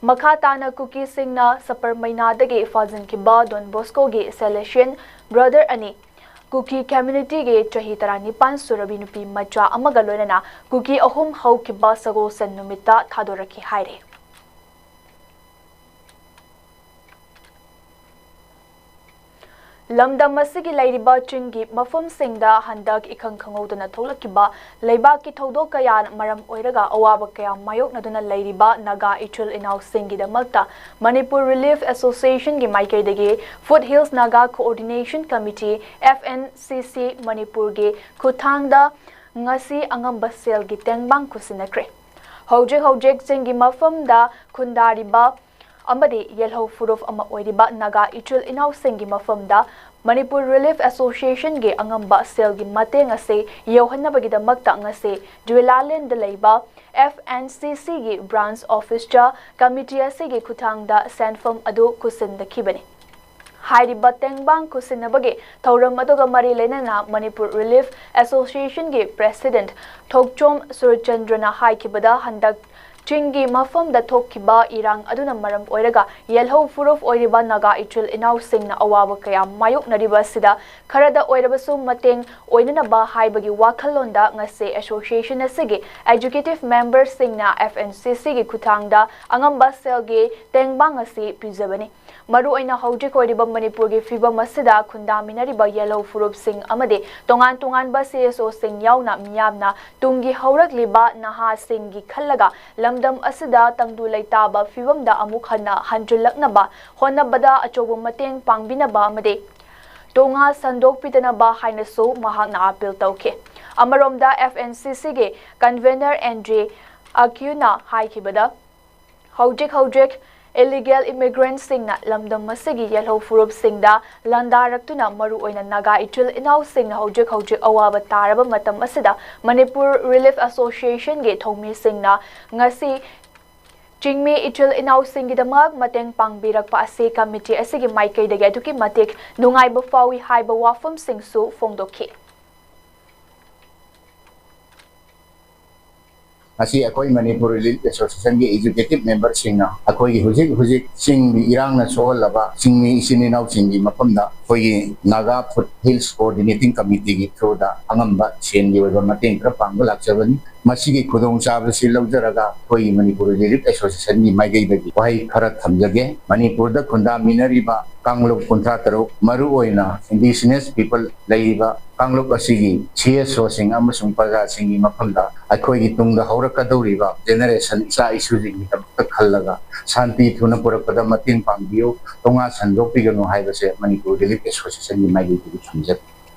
ꯃꯈꯥ ꯇꯥꯅ ꯀꯨꯀꯤꯁꯤꯡꯅ ꯁꯄꯔꯃꯩꯅꯥꯗꯒꯤ ꯐꯥꯖꯤꯟꯈꯤꯕ ꯗꯣꯟ ꯕꯣꯁꯀꯣꯒꯤ Salesian brother ꯑꯅꯤ, ꯀꯨꯀꯤ communityꯒꯤ ꯆꯍꯤ ꯇꯔꯥꯅꯤꯄꯥꯟ ꯁꯨꯔꯕꯤ ꯅꯨꯄꯤ ꯃꯆꯥ ꯑꯃꯒ ꯂꯣꯏꯅꯅ ꯀꯨꯀꯤ ꯑꯍꯨꯝ ꯍꯧꯈꯤꯕ ꯁꯒꯣꯜꯁꯦꯟ ꯅꯨꯃꯤꯠꯇ ꯊꯥꯗꯣꯔꯛꯈꯤ ꯍꯥꯏꯔꯤ꯫ ꯂꯝꯗꯝ ꯑꯁꯤꯒꯤ ꯂꯩꯔꯤꯕ ꯆꯤꯡꯒꯤ ꯃꯐꯝꯁꯤꯡꯗ ꯍꯟꯗꯛ ꯏꯈꯪ ꯈꯪꯍꯧꯗꯅ ꯊꯣꯛꯂꯛꯈꯤꯕ ꯂꯩꯕꯥꯛꯀꯤ ꯊꯧꯗꯣꯛ ꯀꯌꯥꯅ ꯃꯔꯝ ꯑꯣꯏꯔꯒ ꯑꯋꯥꯕ ꯀꯌꯥ ꯃꯥꯌꯣꯛꯅꯗꯨꯅ ꯂꯩꯔꯤꯕ ꯅꯥꯒꯥ ꯏꯆꯤꯜ ꯏꯅꯥꯎꯁꯤꯡꯒꯤꯗꯃꯛꯇ Manipur Relief Associationꯒꯤ ꯃꯥꯏꯀꯩꯗꯒꯤ Foothills Naga Coordination Committee, F N C C, ꯃꯅꯤꯄꯨꯔꯒꯤ ꯈꯨꯠꯊꯥꯡꯗ ꯉꯁꯤ ꯑꯉꯝꯕ ꯁꯦꯜꯒꯤ ꯇꯦꯡꯕꯥꯡ ꯈꯨꯠꯁꯤꯟꯅꯈ꯭ꯔꯦ꯫ ꯍꯧꯖꯤꯛ ꯍꯧꯖꯤꯛ ꯆꯤꯡꯒꯤ ꯃꯐꯝꯗ ꯈꯨꯟꯗꯥꯔꯤꯕ ꯑꯃꯗꯤ ꯌꯦꯜꯍꯧ ꯐꯨꯔꯨꯞ ꯑꯃ ꯑꯣꯏꯔꯤꯕ ꯅꯥꯒꯥ ꯏꯆꯤꯜ ꯏꯅꯥꯎꯁꯤꯡꯒꯤ ꯃꯐꯝꯗ ꯃꯅꯤꯄꯨꯔ ꯔꯤꯂꯤꯐ ꯑꯦꯁꯣꯁꯤꯌꯦꯁꯟꯒꯤ ꯑꯉꯝꯕ ꯁꯦꯜꯒꯤ ꯃꯇꯦꯡ ꯑꯁꯤ ꯌꯧꯍꯟꯅꯕꯒꯤꯗꯃꯛꯇ ꯉꯁꯤ ꯖꯨꯋꯦꯂꯥꯂꯦꯟꯗ ꯂꯩꯕ F N C C ꯒꯤ ꯕ꯭ꯔꯥꯟꯁ ꯑꯣꯐꯤꯁꯇ ꯀꯃꯤꯇꯤ ꯑꯁꯤꯒꯤ ꯈꯨꯠꯊꯥꯡꯗ ꯁꯦꯟꯐꯝ ꯑꯗꯨ ꯈꯨꯠꯁꯤꯟꯅꯈꯤꯕꯅꯤ꯫ ꯍꯥꯏꯔꯤꯕ ꯇꯦꯡꯕꯥꯡ ꯈꯨꯠꯁꯤꯟꯅꯕꯒꯤ ꯊꯧꯔꯝ ꯑꯗꯨꯒ ꯃꯔꯤ ꯂꯩꯅꯅ ꯃꯅꯤꯄꯨꯔ ꯔꯤꯂꯤꯐ ꯑꯦꯁꯣꯁꯤꯌꯦꯁꯟꯒꯤ ꯄ꯭ꯔꯦꯁꯤꯗꯦꯟꯠ ꯊꯣꯛꯆꯣꯝ ꯁꯨꯔꯆꯟꯗ꯭ꯔꯅ ꯍꯥꯏꯈꯤꯕꯗ, ꯍꯟꯗꯛ ꯆꯤꯡꯒꯤ ꯃꯐꯝꯗ ꯊꯣꯛꯈꯤꯕ ꯏꯔꯥꯡ ꯑꯗꯨꯅ ꯃꯔꯝ ꯑꯣꯏꯔꯒ ꯌꯦꯜꯍꯧ ꯐꯨꯔꯨꯞ ꯑꯣꯏꯔꯤꯕ ꯅꯥꯒꯥ ꯏꯆꯤꯜ ꯏꯅꯥꯎꯁꯤꯡꯅ ꯑꯋꯥꯕ ꯀꯌꯥ ꯃꯥꯌꯣꯛꯅꯔꯤꯕ ꯑꯁꯤꯗ ꯈꯔꯗ ꯑꯣꯏꯔꯕꯁꯨ ꯃꯇꯦꯡ ꯑꯣꯏꯅꯅꯕ ꯍꯥꯏꯕꯒꯤ ꯋꯥꯈꯜꯂꯣꯟꯗ ꯉꯁꯤ ꯑꯦꯁꯣꯁꯤꯌꯦꯁꯟ ꯑꯁꯤꯒꯤ executive ꯃꯦꯝꯕꯔꯁꯤꯡꯅ F N C C ꯒꯤ ꯈꯨꯠꯊꯥꯡꯗ ꯑꯉꯝꯕ ꯁꯦꯜꯒꯤ ꯇꯦꯡꯕꯥꯡ ꯑꯁꯤ ꯄꯤꯖꯕꯅꯤ꯫ ꯃꯔꯨꯑꯣꯏꯅ ꯍꯧꯖꯤꯛ ꯑꯣꯏꯔꯤꯕ ꯃꯅꯤꯄꯨꯔꯒꯤ ꯐꯤꯕꯝ ꯑꯁꯤꯗ ꯈꯨꯟꯗꯥꯃꯤꯟꯅꯔꯤꯕ ꯌꯦꯜꯍꯧ ꯐꯨꯔꯨꯞꯁꯤꯡ ꯑꯃꯗꯤ ꯇꯣꯉꯥꯟ ꯇꯣꯉꯥꯟꯕ C S O ꯁꯤꯡ ꯌꯥꯎꯅ ꯃꯤꯌꯥꯝꯅ ꯇꯨꯡꯒꯤ ꯍꯧꯔꯛꯂꯤꯕ ꯅꯍꯥꯁꯤꯡꯒꯤ ꯈꯜꯂꯒ ꯂꯝꯗꯝ ꯑꯁꯤꯗ ꯇꯪꯗꯨ ꯂꯩꯇꯥꯕ ꯐꯤꯕꯝꯗ ꯑꯃꯨꯛ ꯍꯟꯅ ꯍꯟꯖꯤꯜꯂꯛꯅꯕ ꯍꯣꯠꯅꯕꯗ ꯑꯆꯧꯕ ꯃꯇꯦꯡ ꯄꯥꯡꯕꯤꯅꯕ ꯑꯃꯗꯤ ꯇꯣꯉꯥ ꯁꯟꯗꯣꯛꯄꯤꯗꯅꯕ ꯍꯥꯏꯅꯁꯨ ꯃꯍꯥꯛꯅ ꯑꯥꯄꯤꯜ ꯇꯧꯈꯤ꯫ ꯑꯃꯔꯣꯝꯗ F N C C ꯒꯤ ꯀꯟꯚꯦꯅꯔ ꯑꯦꯟꯗ꯭ꯔꯤ ꯑꯀ꯭ꯌꯨꯅ ꯍꯥꯏꯈꯤꯕꯗ, ꯍꯧꯖꯤꯛ ꯍꯧꯖꯤꯛ ꯏꯂꯤꯒꯦꯜ ꯏꯃꯤꯒ꯭ꯔꯦꯟꯠꯁꯤꯡꯅ ꯂꯝꯗꯝ ꯑꯁꯤꯒꯤ ꯌꯦꯜꯍꯧ ꯐꯨꯔꯨꯞꯁꯤꯡꯗ ꯂꯥꯟꯗꯥꯔꯛꯇꯨꯅ ꯃꯔꯨꯑꯣꯏꯅ ꯅꯥꯒꯥ ꯏꯆꯤꯜ ꯏꯅꯥꯎꯁꯤꯡꯅ ꯍꯧꯖꯤꯛ ꯍꯧꯖꯤꯛ ꯑꯋꯥꯕ ꯇꯥꯔꯕ ꯃꯇꯝ ꯑꯁꯤꯗ ꯃꯅꯤꯄꯨꯔ ꯔꯤꯂꯤꯐ ꯑꯦꯁꯣꯁꯤꯌꯦꯁꯟꯒꯤ ꯊꯧꯃꯤꯁꯤꯡꯅ ꯉꯁꯤ ꯆꯤꯡꯃꯤ ꯏꯆꯤꯜ ꯏꯅꯥꯎꯁꯤꯡꯒꯤꯗꯃꯛ ꯃꯇꯦꯡ ꯄꯥꯡꯕꯤꯔꯛꯄ ꯑꯁꯤ ꯀꯃꯤꯇꯤ ꯑꯁꯤꯒꯤ ꯃꯥꯏꯀꯩꯗꯒꯤ ꯑꯗꯨꯛꯀꯤ ꯃꯇꯤꯛ ꯅꯨꯡꯉꯥꯏꯕ ꯐꯥꯎꯏ ꯍꯥꯏꯕ ꯋꯥꯐꯝꯁꯤꯡꯁꯨ ꯐꯣꯡꯗꯣꯛꯈꯤ꯫ ꯉꯁꯤ ꯑꯩꯈꯣꯏ ꯃꯅꯤꯄꯨꯔ ꯔꯤꯂꯤꯐ ꯑꯦꯁꯣꯁꯤꯌꯦꯁꯟꯒꯤ ꯑꯦꯛꯖꯤꯀ꯭ꯌꯨꯇꯤꯚ ꯃꯦꯝꯕꯔꯁꯤꯡꯅ ꯑꯩꯈꯣꯏꯒꯤ ꯍꯧꯖꯤꯛ ꯍꯧꯖꯤꯛ ꯆꯤꯡꯒꯤ ꯏꯔꯥꯡꯅ ꯁꯣꯛꯍꯜꯂꯕ ꯆꯤꯡꯃꯤ ꯏꯆꯤꯟ ꯏꯅꯥꯎꯁꯤꯡꯒꯤ ꯃꯐꯝꯗ ꯑꯩꯈꯣꯏꯒꯤ ꯅꯥꯒꯥ ꯐꯨꯠ ꯍꯤꯜꯁ ꯀꯣꯑꯣꯔꯗꯤꯅꯦꯇꯤꯡ ꯀꯃꯤꯇꯤꯒꯤ ꯊ꯭ꯔꯨꯗ ꯑꯉꯝꯕ ꯁꯦꯟꯒꯤ ꯑꯣꯏꯕ ꯃꯇꯦꯡ ꯈꯔ ꯄꯥꯡꯕ ꯂꯥꯛꯆꯕꯅꯤ꯫ ꯃꯁꯤꯒꯤ ꯈꯨꯗꯣꯡꯆꯥꯕꯁꯤ ꯂꯧꯖꯔꯒ ꯑꯩꯈꯣꯏꯒꯤ ꯃꯅꯤꯄꯨꯔ ꯔꯤꯂꯤꯐ ꯑꯦꯁꯣꯁꯤꯌꯦꯁꯟꯒꯤ ꯃꯥꯏꯀꯩꯗꯒꯤ ꯋꯥꯍꯩ ꯈꯔ ꯊꯝꯖꯒꯦ꯫ ꯃꯅꯤꯄꯨꯔꯗ ꯈꯨꯟꯗꯥꯃꯤꯟꯅꯔꯤꯕ ꯀꯥꯡꯂꯨꯞ ꯀꯨꯟꯊ꯭ꯔꯥ ꯇꯔꯨꯛ, ꯃꯔꯨꯑꯣꯏꯅ ꯏꯟꯗꯤꯖꯤꯅꯁ ꯄꯤꯄꯜ ꯂꯩꯔꯤꯕ ꯀꯥꯡꯂꯨꯞ ꯑꯁꯤꯒꯤ C S O ꯁꯤꯡ ꯑꯃꯁꯨꯡ ꯄ꯭ꯔꯖꯥꯁꯤꯡꯒꯤ ꯃꯐꯝꯗ ꯑꯩꯈꯣꯏꯒꯤ ꯇꯨꯡꯗ ꯍꯧꯔꯛꯀꯗꯧꯔꯤꯕ ꯖꯦꯅꯦꯔꯦꯁꯟ, ꯏꯆꯥ ꯏꯁꯨꯁꯤꯡꯒꯤꯗꯃꯛꯇ ꯈꯜꯂꯒ ꯁꯥꯟꯇꯤ ꯊꯨꯅ ꯄꯨꯔꯛꯄꯗ ꯃꯇꯦꯡ ꯄꯥꯡꯕꯤꯌꯨ, ꯇꯣꯉꯥ ꯁꯟꯗꯣꯛꯄꯤꯒꯅꯨ ꯍꯥꯏꯕꯁꯦ ꯃꯅꯤꯄꯨꯔ ꯔꯤꯂꯤꯐ ꯑꯦꯁꯣꯁꯤꯌꯦꯁꯟꯒꯤ ꯃꯥꯏꯀꯩꯗꯒꯤ ꯊꯝꯖꯒꯦ꯫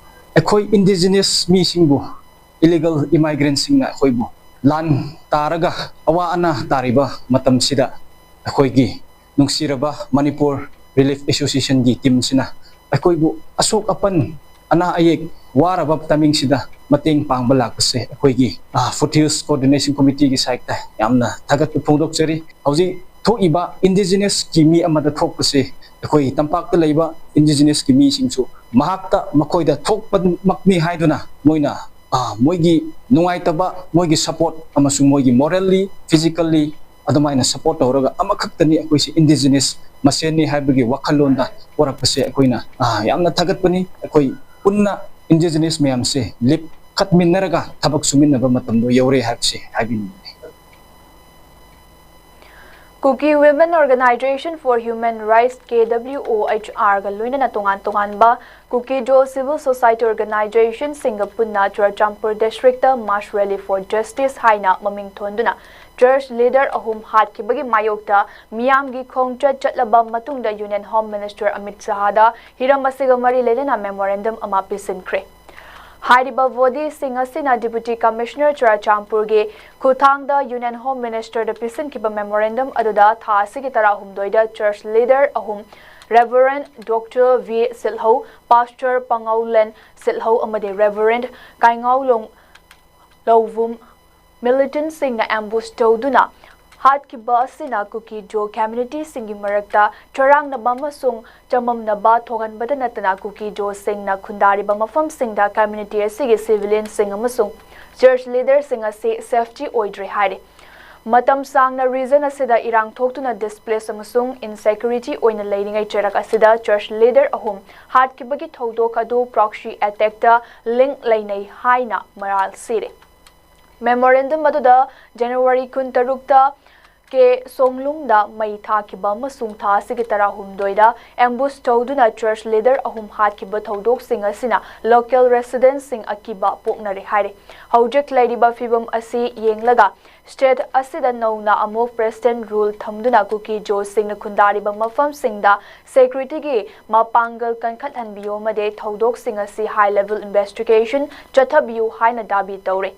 ꯑꯩꯈꯣꯏ ꯏꯟꯗꯤꯖꯤꯅꯁ ꯃꯤꯁꯤꯡꯕꯨ ꯏꯂꯤꯒꯜ ꯏꯃꯥꯏꯒ꯭ꯔꯦꯟꯁꯤꯡꯅ ꯑꯩꯈꯣꯏꯕꯨ ꯂꯥꯟ ꯇꯥꯔꯒ ꯑꯋꯥ ꯑꯅꯥ ꯇꯥꯔꯤꯕ ꯃꯇꯝꯁꯤꯗ ꯑꯩꯈꯣꯏꯒꯤ ꯅꯨꯡꯁꯤꯔꯕ ꯃꯅꯤꯄꯨꯔ ꯔꯤꯂꯤꯐ ꯑꯦꯁꯣꯁꯤꯌꯦꯁꯟꯒꯤ ꯇꯤꯝꯁꯤꯅ ꯑꯩꯈꯣꯏꯕꯨ ꯑꯁꯣꯛ ꯑꯄꯟ, ꯑꯅꯥ ꯑꯌꯦꯛ, ꯋꯥꯔꯕ ꯇꯥꯏꯃꯤꯡꯁꯤꯗ ꯃꯇꯦꯡ ꯄꯥꯡꯕ ꯂꯥꯛꯄꯁꯦ ꯑꯩꯈꯣꯏꯒꯤ ꯐꯨꯠ ꯍꯤꯜꯁ ꯀꯣꯑꯣꯔꯗꯤꯅꯦꯁꯟ ꯀꯣꯃꯤꯇꯤꯒꯤ ꯁꯥꯏꯠꯇ ꯌꯥꯝꯅ ꯊꯥꯒꯠꯄ ꯐꯣꯡꯗꯣꯛꯆꯔꯤ꯫ ꯍꯧꯖꯤꯛ ꯊꯣꯛꯏꯕ ꯏꯟꯗꯤꯖꯤꯅꯁꯀꯤ ꯃꯤ ꯑꯃꯗ ꯊꯣꯛꯄꯁꯦ ꯑꯩꯈꯣꯏ ꯇꯝꯄꯥꯛꯇ ꯂꯩꯕ ꯏꯟꯗꯤꯖꯤꯅꯁꯀꯤ ꯃꯤꯁꯤꯡꯁꯨ ꯃꯍꯥꯛꯇ, ꯃꯈꯣꯏꯗ ꯊꯣꯛꯄꯃꯛꯅꯤ ꯍꯥꯏꯗꯨꯅ ꯃꯣꯏꯅ ꯃꯣꯏꯒꯤ ꯅꯨꯡꯉꯥꯏꯇꯕ, ꯃꯣꯏꯒꯤ ꯁꯄꯣꯔꯠ ꯑꯃꯁꯨꯡ ꯃꯣꯏꯒꯤ ꯃꯣꯔꯦꯜꯂꯤ, ꯐꯤꯖꯤꯀꯦꯜꯂꯤ ꯑꯗꯨꯃꯥꯏꯅ ꯁꯄꯣꯔꯠ ꯇꯧꯔꯒ ꯑꯃꯈꯛꯇꯅꯤ ꯑꯩꯈꯣꯏꯁꯦ ꯏꯟꯗꯤꯖꯤꯅꯁ ꯃꯁꯦꯟꯅꯤ ꯍꯥꯏꯕꯒꯤ ꯋꯥꯈꯜꯂꯣꯟꯗ ꯄꯨꯔꯛꯄꯁꯦ ꯑꯩꯈꯣꯏꯅ ꯌꯥꯝꯅ ꯊꯥꯒꯠꯄꯅꯤ꯫ ꯑꯩꯈꯣꯏ ꯄꯨꯟꯅ ꯏꯟꯗꯤꯖꯤꯅꯁ ꯃꯌꯥꯝꯁꯦ ꯂꯤꯞꯈꯠꯃꯤꯟꯅꯔꯒ ꯊꯕꯛ ꯁꯨꯃꯤꯟꯅꯕ ꯃꯇꯝꯗꯣ ꯌꯧꯔꯦ ꯍꯥꯏꯕꯁꯦ ꯍꯥꯏꯕꯤꯅꯤꯡꯕꯅꯤ꯫ Kuki Women Organization for Human Rights, K W O H R ꯒ ꯂꯣꯏꯅꯅ ꯇꯣꯉꯥꯟ ꯇꯣꯉꯥꯟꯕ ꯀꯨꯀꯤꯖꯣ ꯁꯤꯚꯤꯜ ꯁꯣꯁꯥꯏꯇꯤ ꯑꯣꯔꯒꯅꯥꯏꯖꯦꯁꯟꯁꯤꯡꯒ ꯄꯨꯟꯅ Churachandpur district March Rally for Justice ꯍꯥꯏꯅ ꯃꯃꯤꯡ ꯊꯣꯟꯗꯨꯅ ꯆꯔꯆ ꯂꯤꯗꯔ ꯑꯍꯨꯝ ꯍꯥꯠꯈꯤꯕꯒꯤ ꯃꯥꯌꯣꯛꯇ ꯃꯤꯌꯥꯝꯒꯤ ꯈꯣꯡꯆꯠ ꯆꯠꯂꯕ ꯃꯇꯨꯡꯗ ꯌꯨꯅꯤꯌꯟ ꯍꯣꯝ ꯃꯤꯅꯤꯁꯇꯔ ꯑꯃꯤꯠ ꯁꯍꯥꯗ ꯍꯤꯔꯝ ꯑꯁꯤꯒ ꯃꯔꯤ ꯂꯩꯅꯅ ꯃꯦꯃꯣꯔꯦꯟꯗꯝ ꯑꯃ ꯄꯤꯁꯤꯟꯈ꯭ꯔꯦ꯫ ꯍꯥꯏꯔꯤꯕ ꯕꯣꯗꯤꯁꯤꯡ ꯑꯁꯤꯅ ꯗꯤꯄꯨꯇꯤ ꯀꯃꯤꯁꯅꯔ ꯆꯨꯔꯆꯥꯟꯄꯨꯔꯒꯤ ꯈꯨꯠꯊꯥꯡꯗ ꯌꯨꯅꯤꯌꯟ ꯍꯣꯝ ꯃꯤꯅꯤꯁꯇꯔꯗ ꯄꯤꯁꯤꯟꯈꯤꯕ ꯃꯦꯃꯣꯔꯦꯟꯗꯝ ꯑꯗꯨꯗ ꯊꯥ ꯑꯁꯤꯒꯤ ꯇꯔꯥꯍꯨꯝꯗꯣꯏꯗ ꯆꯔꯆ ꯂꯤꯗꯔ ꯑꯍꯨꯝ, ꯔꯦꯚꯔꯦꯟ ꯗꯣꯛꯇꯔ ꯚꯤ ꯁꯤꯠꯍꯧ, ꯄꯥꯁꯇꯔ ꯄꯥꯉꯧꯂꯦꯟ ꯁꯤꯠꯍꯧ ꯑꯃꯗꯤ ꯔꯦꯚꯔꯦꯟ ꯀꯥꯏꯉꯥꯎꯂꯣꯡ ꯂꯧꯕꯨꯝ ꯃꯤꯂꯤꯇꯦꯟꯠꯁꯤꯡꯅ ꯑꯦꯝꯕꯨꯁ ꯇꯧꯗꯨꯅ ꯍꯥꯠꯈꯤꯕ ꯑꯁꯤꯅ ꯀꯨꯀꯤꯖꯣ ꯀꯝꯃ꯭ꯌꯨꯅꯤꯇꯤꯁꯤꯡꯒꯤ ꯃꯔꯛꯇ ꯆꯔꯥꯡꯅꯕ ꯑꯃꯁꯨꯡ ꯆꯃꯝꯅꯕ ꯊꯣꯛꯍꯟꯕꯇ ꯅꯠꯇꯅ ꯀꯨꯀꯤꯖꯣꯁꯤꯡꯅ ꯈꯨꯟꯗꯥꯔꯤꯕ ꯃꯐꯝꯁꯤꯡꯗ ꯀꯝꯃ꯭ꯌꯨꯅꯤꯇꯤ ꯑꯁꯤꯒꯤ ꯁꯤꯚꯤꯂꯤꯌꯟꯁꯤꯡ ꯑꯃꯁꯨꯡ ꯆꯔꯆ ꯂꯤꯗꯔꯁꯤꯡ ꯑꯁꯤ ꯁꯦꯐꯇꯤ ꯑꯣꯏꯗ꯭ꯔꯦ ꯍꯥꯏꯔꯤ꯫ ꯃꯇꯝ ꯁꯥꯡꯅ ꯔꯤꯖꯟ ꯑꯁꯤꯗ ꯏꯔꯥꯡ ꯊꯣꯛꯇꯨꯅ ꯗꯤꯁꯄ꯭ꯂꯦꯁ ꯑꯃꯁꯨꯡ ꯏꯟꯁꯦꯀ꯭ꯌꯨꯔꯤꯇꯤ ꯑꯣꯏꯅ ꯂꯩꯔꯤꯉꯩ ꯆꯔꯛ ꯑꯁꯤꯗ ꯆꯔꯆ ꯂꯤꯗꯔ ꯑꯍꯨꯝ ꯍꯥꯠꯈꯤꯕꯒꯤ ꯊꯧꯗꯣꯛ ꯑꯗꯨ ꯄ꯭ꯔꯣꯛꯁꯤ ꯑꯦꯇꯦꯛꯇ ꯂꯤꯡꯛ ꯂꯩꯅꯩ ꯍꯥꯏꯅ ꯃꯔꯥꯜ ꯁꯤꯔꯦ꯫ ꯃꯦꯃꯣꯔꯦꯟꯗꯝ ꯑꯗꯨꯗ ꯖꯅꯋꯥꯔꯤ ꯀꯨꯟꯇꯔꯨꯛꯇ ꯀꯦ ꯁꯣꯡꯂꯨꯡꯗ ꯃꯩ ꯊꯥꯈꯤꯕ ꯑꯃꯁꯨꯡ ꯊꯥ ꯑꯁꯤꯒꯤ ꯇꯔꯥꯍꯨꯝꯗꯣꯏꯗ ambush ꯇꯧꯗꯨꯅ church leader ꯑꯍꯨꯝ ꯍꯥꯠꯈꯤꯕ ꯊꯧꯗꯣꯛꯁꯤꯡ ꯑꯁꯤꯅ local residents ꯁꯤꯡ ꯑꯀꯤꯕ ꯄꯣꯛꯅꯔꯦ ꯍꯥꯏꯔꯤ꯫ ꯍꯧꯖꯤꯛ ꯂꯩꯔꯤꯕ ꯐꯤꯕꯝ ꯑꯁꯤ ꯌꯦꯡꯂꯒ state ꯑꯁꯤꯗ ꯅꯧꯅ ꯑꯃꯨꯛ president rule ꯊꯝꯗꯨꯅ ꯀꯨꯀꯤ ꯖꯣꯁꯤꯡꯅ ꯈꯨꯟꯗꯥꯔꯤꯕ ꯃꯐꯝꯁꯤꯡꯗ security ꯒꯤ ꯃꯄꯥꯡꯒꯜ ꯀꯟꯈꯠꯍꯟꯕꯤꯌꯨ ꯑꯃꯗꯤ ꯊꯧꯗꯣꯛꯁꯤꯡ ꯑꯁꯤ high level investigation ꯆꯠꯊꯕꯤꯌꯨ ꯍꯥꯏꯅ ꯗꯥꯕꯤ ꯇꯧꯔꯤ꯫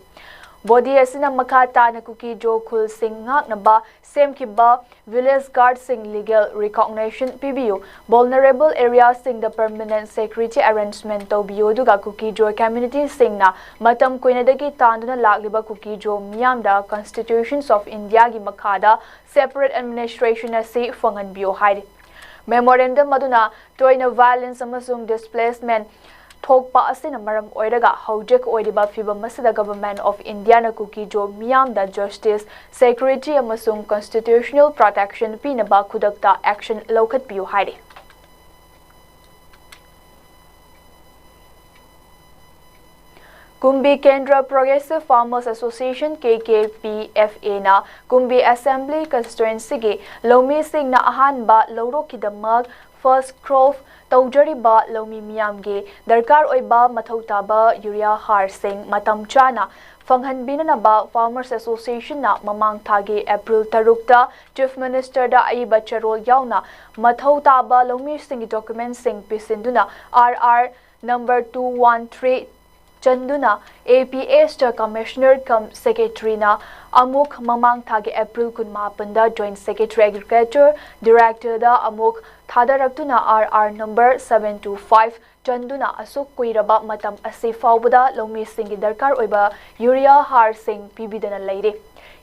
Body ꯑꯁꯤꯅ ꯃꯈꯥ ꯇꯥꯅ ꯀꯨꯀꯤ ꯖꯣ ꯈꯨꯜꯁꯤꯡ ꯉꯥꯛꯅꯕ ꯁꯦꯝꯈꯤꯕ village guard ꯁꯤꯡ legal recognition ꯄꯤꯕꯤꯌꯨ, vulnerable area ꯁꯤꯡꯗ permanent security arrangement ꯇꯧꯕꯤꯌꯨ, ꯑꯗꯨꯒ ꯀꯨꯀꯤ ꯖꯣ community ꯁꯤꯡꯅ ꯃꯇꯝ ꯀꯨꯏꯅꯗꯒꯤ ꯇꯥꯟꯗꯨꯅ ꯂꯥꯛꯂꯤꯕ ꯀꯨꯀꯤ ꯖꯣ ꯃꯤꯌꯥꯝꯗ Constitutions of India ꯒꯤ ꯃꯈꯥꯗ separate administration ꯑꯁꯤ ꯐꯪꯍꯟꯕꯤꯌꯨ ꯍꯥꯏꯔꯤ꯫ Memorandum ꯑꯗꯨꯅ ꯇꯣꯏꯅ violence ꯑꯃꯁꯨꯡ displacement ꯊꯣꯛꯄ ꯑꯁꯤꯅ ꯃꯔꯝ ꯑꯣꯏꯔꯒ ꯍꯧꯖꯤꯛ ꯑꯣꯏꯔꯤꯕ ꯐꯤꯕꯝ ꯑꯁꯤꯗ Government of India ꯅ ꯀꯨꯀꯤ ꯖꯣ ꯃꯤꯌꯥꯝꯗ justice, security ꯑꯃꯁꯨꯡ constitutional protection ꯄꯤꯅꯕ ꯈꯨꯗꯛꯇ action ꯂꯧꯈꯠꯄꯤꯌꯨ ꯍꯥꯏꯔꯤ꯫ ꯀꯨꯝꯕꯤ ꯀꯦꯟꯗ꯭ꯔ Progressive Farmers Association, K K P F A ꯅ ꯀꯨꯝꯕꯤ Assembly Constituency ꯒꯤ ꯂꯧꯃꯤꯁꯤꯡꯅ ꯑꯍꯥꯟꯕ ꯂꯧꯔꯣꯛꯀꯤꯗꯃꯛ first crop ꯇꯧꯖꯔꯤꯕ ꯂꯧꯃꯤ ꯃꯤꯌꯥꯝꯒꯤ ꯗꯔꯀꯥꯔ ꯑꯣꯏꯕ ꯃꯊꯧ ꯇꯥꯕ urea ꯍꯥꯔꯁꯤꯡ ꯃꯇꯝ ꯆꯥꯅ ꯐꯪꯍꯟꯕꯤꯅꯅꯕ Farmers Association ꯅ ꯃꯃꯥꯡ ꯊꯥꯒꯤ April ꯇꯔꯨꯛꯇ Chief Minister ꯗ ꯑꯏꯕ ꯆꯦꯔꯣꯜ ꯌꯥꯎꯅ ꯃꯊꯧ ꯇꯥꯕ ꯂꯧꯃꯤꯁꯤꯡꯒꯤ document ꯁꯤꯡ ꯄꯤꯁꯤꯟꯗꯨꯅ R R number two one three ꯆꯟꯗꯨꯅ A P S ꯇ Commissioner cum Secretary ꯅ ꯑꯃꯨꯛ ꯃꯃꯥꯡ ꯊꯥꯒꯤ April ꯀꯨꯟꯃꯥꯄꯟꯗ Joint Secretary Agriculture Director ꯗ ꯑꯃꯨꯛ ꯊꯥꯗꯔꯛꯇꯨꯅ R R number seven two five ꯆꯟꯗꯨꯅ ꯑꯁꯨꯛ ꯀꯨꯏꯔꯕ ꯃꯇꯝ ꯑꯁꯤ ꯐꯥꯎꯕꯗ ꯂꯧꯃꯤꯁꯤꯡꯒꯤ ꯗꯔꯀꯥꯔ ꯑꯣꯏꯕ urea ꯍꯥꯔꯁꯤꯡ ꯄꯤꯕꯤꯗꯅ ꯂꯩꯔꯤ꯫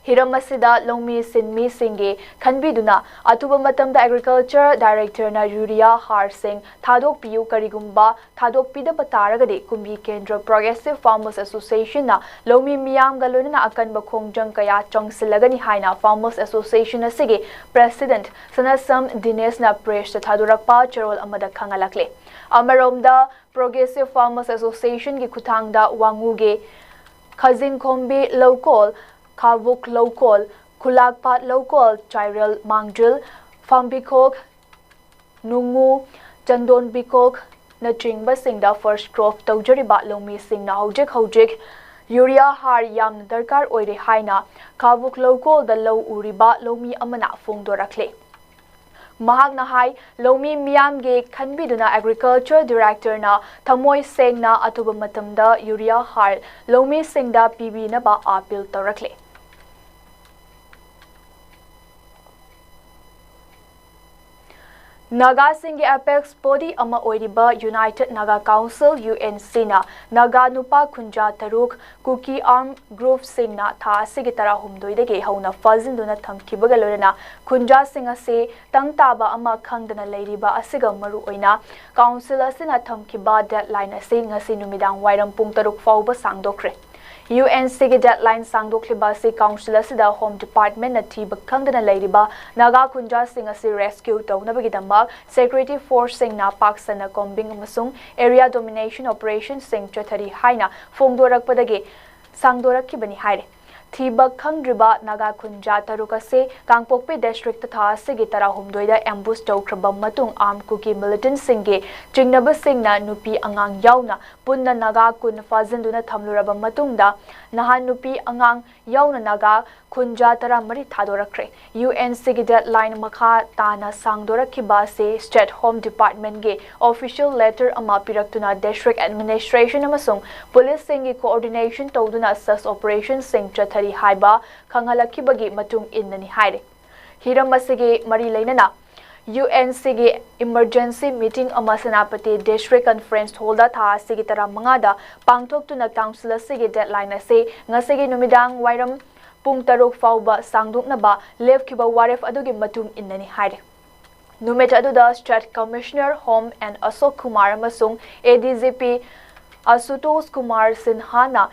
ꯍꯤꯔꯝ ꯑꯁꯤꯗ ꯂꯧꯃꯤ ꯁꯤꯟꯃꯤꯁꯤꯡꯒꯤ ꯈꯟꯕꯤꯗꯨꯅ ꯑꯊꯨꯕ ꯃꯇꯝꯗ Agriculture Director ꯅ urea ꯍꯥꯔꯁꯤꯡ ꯊꯥꯗꯣꯛꯄꯤꯌꯨ꯫ ꯀꯔꯤꯒꯨꯝꯕ ꯊꯥꯗꯣꯛꯄꯤꯗꯕ ꯇꯥꯔꯒꯗꯤ ꯀꯨꯝꯕꯤ ꯀꯦꯟꯗ꯭ꯔ Progressive Farmers Association ꯅ ꯂꯧꯃꯤ ꯃꯤꯌꯥꯝꯒ ꯂꯣꯏꯅꯅ ꯑꯀꯟꯕ ꯈꯣꯡꯖꯪ ꯀꯌꯥ ꯆꯪꯁꯤꯜꯂꯒꯅꯤ ꯍꯥꯏꯅ Farmers Association ꯑꯁꯤꯒꯤ President ꯁꯅꯥꯁꯝ ꯗꯤꯅꯦꯁꯅ press ꯇ ꯊꯥꯗꯣꯔꯛꯄ ꯆꯦꯔꯣꯜ ꯑꯃꯗ ꯈꯪꯍꯜꯂꯛꯂꯤ꯫ ꯑꯃꯔꯣꯝꯗ, Progressive Farmers Association ꯒꯤ ꯈꯨꯠꯊꯥꯡꯗ ꯋꯥꯉꯨꯒꯤ ꯈꯖꯤꯡꯈꯣꯝꯕꯤ ꯂꯧꯀꯣꯜ, ꯈꯥꯕꯨꯛ ꯂꯧꯀꯣꯜ, ꯈꯨꯂꯥꯛꯄꯥꯠ ꯂꯧꯀꯣꯜ, ꯆꯥꯏꯔꯦꯜ ꯃꯥꯡꯖꯤꯜ, ꯐꯥꯝꯕꯤꯈꯣꯛ, ꯅꯨꯡꯉꯨ, ꯆꯟꯗꯣꯟꯕꯤꯈꯣꯛꯅꯆꯤꯡꯕꯁꯤꯡꯗ ꯐꯥꯔꯁ ꯀ꯭ꯔꯣꯞ ꯇꯧꯖꯔꯤꯕ ꯂꯧꯃꯤꯁꯤꯡꯅ ꯍꯧꯖꯤꯛ ꯍꯧꯖꯤꯛ ꯌꯨꯔꯤꯌꯥ ꯍꯥꯔ ꯌꯥꯝꯅ ꯗꯔꯀꯥꯔ ꯑꯣꯏꯔꯦ ꯍꯥꯏꯅ ꯈꯥꯕꯨꯛ ꯂꯧꯀꯣꯜꯗ ꯂꯧ ꯎꯔꯤꯕ ꯂꯧꯃꯤ ꯑꯃꯅ ꯐꯣꯡꯗꯣꯔꯛꯂꯤ꯫ ꯃꯍꯥꯛꯅ ꯍꯥꯏ, ꯂꯧꯃꯤ ꯃꯤꯌꯥꯝꯒꯤ ꯈꯟꯕꯤꯗꯨꯅ ꯑꯦꯒ꯭ꯔꯤꯀꯜꯆꯔ ꯗꯤꯔꯦꯛꯇꯔꯅ ꯊꯃꯣꯏ ꯁꯦꯡꯅ ꯑꯊꯨꯕ ꯃꯇꯝꯗ ꯌꯨꯔꯤꯌꯥ ꯍꯥꯔ ꯂꯧꯃꯤꯁꯤꯡꯗ ꯄꯤꯕꯤꯅꯕ ꯑꯥꯄꯤꯜ ꯇꯧꯔꯛꯂꯤ꯫ ꯅꯥꯒꯥꯁꯤꯡꯒꯤ ꯑꯦꯄꯦꯛꯁ ꯕꯣꯗꯤ ꯑꯃ ꯑꯣꯏꯔꯤꯕ United Naga Council, U N ꯁꯤꯅ ꯅꯥꯒꯥ ꯅꯨꯄꯥ ꯈꯨꯟꯖꯥ ꯇꯔꯨꯛ ꯀꯨꯀꯤ ꯑꯥꯔꯝ ꯒ꯭ꯔꯨꯞꯁꯤꯡꯅ ꯊꯥ ꯑꯁꯤꯒꯤ ꯇꯔꯥꯍꯨꯝꯗꯣꯏꯗꯒꯤ ꯍꯧꯅ ꯐꯥꯖꯤꯟꯗꯨꯅ ꯊꯝꯈꯤꯕꯒ ꯂꯣꯏꯅꯅ ꯈꯨꯟꯖꯥꯁꯤꯡ ꯑꯁꯤ ꯇꯪ ꯇꯥꯕ ꯑꯃ ꯈꯪꯗꯅ ꯂꯩꯔꯤꯕ ꯑꯁꯤꯒ ꯃꯔꯨꯑꯣꯏꯅ ꯀꯥꯎꯟꯁꯤꯜ ꯑꯁꯤꯅ ꯊꯝꯈꯤꯕ ꯗꯦꯗꯂꯥꯏꯟ ꯑꯁꯤ ꯉꯁꯤ ꯅꯨꯃꯤꯗꯥꯡ ꯋꯥꯏꯔꯝ ꯄꯨꯡ ꯇꯔꯨꯛ ꯐꯥꯎꯕ ꯁꯥꯡꯗꯣꯛꯈ꯭ꯔꯦ꯫ ꯌꯨ ꯑꯦꯟ ꯁꯤꯒꯤ ꯗꯦꯗꯂꯥꯏꯟ ꯁꯥꯡꯗꯣꯛꯂꯤꯕ ꯑꯁꯤ ꯀꯥꯎꯟꯁꯤꯜ ꯑꯁꯤꯗ ꯍꯣꯝ ꯗꯤꯄꯥꯔꯠꯃꯦꯟꯅ ꯊꯤꯕ ꯈꯪꯗꯅ ꯂꯩꯔꯤꯕ ꯅꯥꯒꯥ ꯈꯨꯟꯖꯥꯁꯤꯡ ꯑꯁꯤ ꯔꯦꯁꯀ꯭ꯌꯨ ꯇꯧꯅꯕꯒꯤꯗꯃꯛ ꯁꯦꯀ꯭ꯌꯨꯔꯤꯇꯤ ꯐꯣꯔꯁꯁꯤꯡꯅ ꯄꯥꯛ ꯁꯟꯅ ꯀꯣꯝꯕꯤꯡ ꯑꯃꯁꯨꯡ ꯑꯦꯔꯤꯌꯥ ꯗꯣꯃꯤꯅꯦꯁꯟ ꯑꯣꯄꯔꯦꯁꯟꯁꯤꯡ ꯆꯠꯊꯔꯤ ꯍꯥꯏꯅ ꯐꯣꯡꯗꯣꯔꯛꯄꯗꯒꯤ ꯁꯥꯡꯗꯣꯔꯛꯈꯤꯕꯅꯤ ꯍꯥꯏꯔꯤ꯫ ꯊꯤꯕ ꯈꯪꯗ꯭ꯔꯤꯕ ꯅꯥꯒꯥ ꯈꯨꯟꯖꯥ ꯇꯔꯨꯛ ꯑꯁꯤ ꯀꯥꯡꯄꯣꯛꯄꯤ ꯗꯤꯁꯇ꯭ꯔꯤꯛꯇ ꯊꯥ ꯑꯁꯤꯒꯤ ꯇꯔꯥꯍꯨꯝꯗꯣꯏꯗ ꯑꯦꯝꯕꯨꯁ ꯇꯧꯈ꯭ꯔꯕ ꯃꯇꯨꯡ ꯑꯥꯔꯝ ꯀꯨꯀꯤ ꯃꯤꯂꯤꯇꯦꯟꯠꯁꯤꯡꯒꯤ ꯆꯤꯡꯅꯕꯁꯤꯡꯅ ꯅꯨꯄꯤ ꯑꯉꯥꯡ ꯌꯥꯎꯅ ꯄꯨꯟꯅ ꯅꯥꯒꯥ ꯀꯨꯟ ꯐꯥꯖꯤꯟꯗꯨꯅ ꯊꯝꯂꯨꯔꯕ ꯃꯇꯨꯡꯗ ꯅꯍꯥꯟ ꯅꯨꯄꯤ ꯑꯉꯥꯡ ꯌꯥꯎꯅ ꯅꯥꯒꯥ ꯈꯨꯟꯖꯥ ꯇꯔꯥꯃꯔꯤ ꯊꯥꯗꯣꯔꯛꯈ꯭ꯔꯦ꯫ ꯌꯨ ꯑꯦꯟ ꯁꯤꯒꯤ ꯗꯦꯗꯂꯥꯏꯟ ꯃꯈꯥ ꯇꯥꯅ ꯁꯥꯡꯗꯣꯔꯛꯈꯤꯕ ꯑꯁꯤ ꯁ꯭ꯇꯦꯠ ꯍꯣꯝ ꯗꯤꯄꯥꯔꯠꯃꯦꯟꯒꯤ ꯑꯣꯐꯤꯁꯤꯌꯦꯜ ꯂꯦꯇꯔ ꯑꯃ ꯄꯤꯔꯛꯇꯨꯅ ꯗꯤꯁꯇ꯭ꯔꯤꯛ ꯑꯦꯗꯃꯤꯅꯤꯁꯇ꯭ꯔꯦꯁꯟ ꯑꯃꯁꯨꯡ ꯄꯨꯂꯤꯁꯁꯤꯡꯒꯤ ꯀꯣꯑꯣꯔꯗꯤꯅꯦꯁꯟ ꯇꯧꯗꯨꯅ ꯁꯔꯆ ꯑꯣꯄꯔꯦꯁꯟꯁꯤꯡ ꯆꯠꯊꯔꯤ ꯍꯥꯏꯕ ꯈꯪꯍꯜꯂꯛꯈꯤꯕꯒꯤ ꯃꯇꯨꯡ ꯏꯟꯅꯅꯤ ꯍꯥꯏꯔꯤ꯫ ꯍꯤꯔꯝ ꯑꯁꯤꯒꯤ ꯃꯔꯤ ꯂꯩꯅꯅ ꯌꯨ ꯑꯦꯟ ꯁꯤꯒꯤ ꯏꯃꯔꯖꯦꯟꯁꯤ ꯃꯤꯇꯤꯡ ꯑꯃ ꯁꯦꯅꯥꯄꯇꯤ ꯗꯤꯁꯇ꯭ꯔꯤꯛ ꯀꯟꯐꯔꯦꯟꯁ ꯍꯣꯜꯗ ꯊꯥ ꯑꯁꯤꯒꯤ ꯇꯔꯥꯃꯉꯥꯗ ꯄꯥꯡꯊꯣꯛꯇꯨꯅ ꯀꯥꯎꯟꯁꯤꯜ ꯑꯁꯤꯒꯤ ꯗꯦꯗꯂꯥꯏꯟ ꯑꯁꯤ ꯉꯁꯤꯒꯤ ꯅꯨꯃꯤꯗꯥꯡ ꯋꯥꯏꯔꯝ ꯄꯨꯡ ꯇꯔꯨꯛ ꯐꯥꯎꯕ ꯁꯥꯡꯗꯣꯛꯅꯕ ꯂꯦꯞꯈꯤꯕ ꯋꯥꯔꯦꯞ ꯑꯗꯨꯒꯤ ꯃꯇꯨꯡ ꯏꯟꯅꯅꯤ ꯍꯥꯏꯔꯤ꯫ ꯅꯨꯃꯤꯠ ꯑꯗꯨꯗ state commissioner home N Ashok Kumar ꯑꯃꯁꯨꯡ A D G P Ashutosh Kumar ꯁꯤꯟꯍꯥꯅ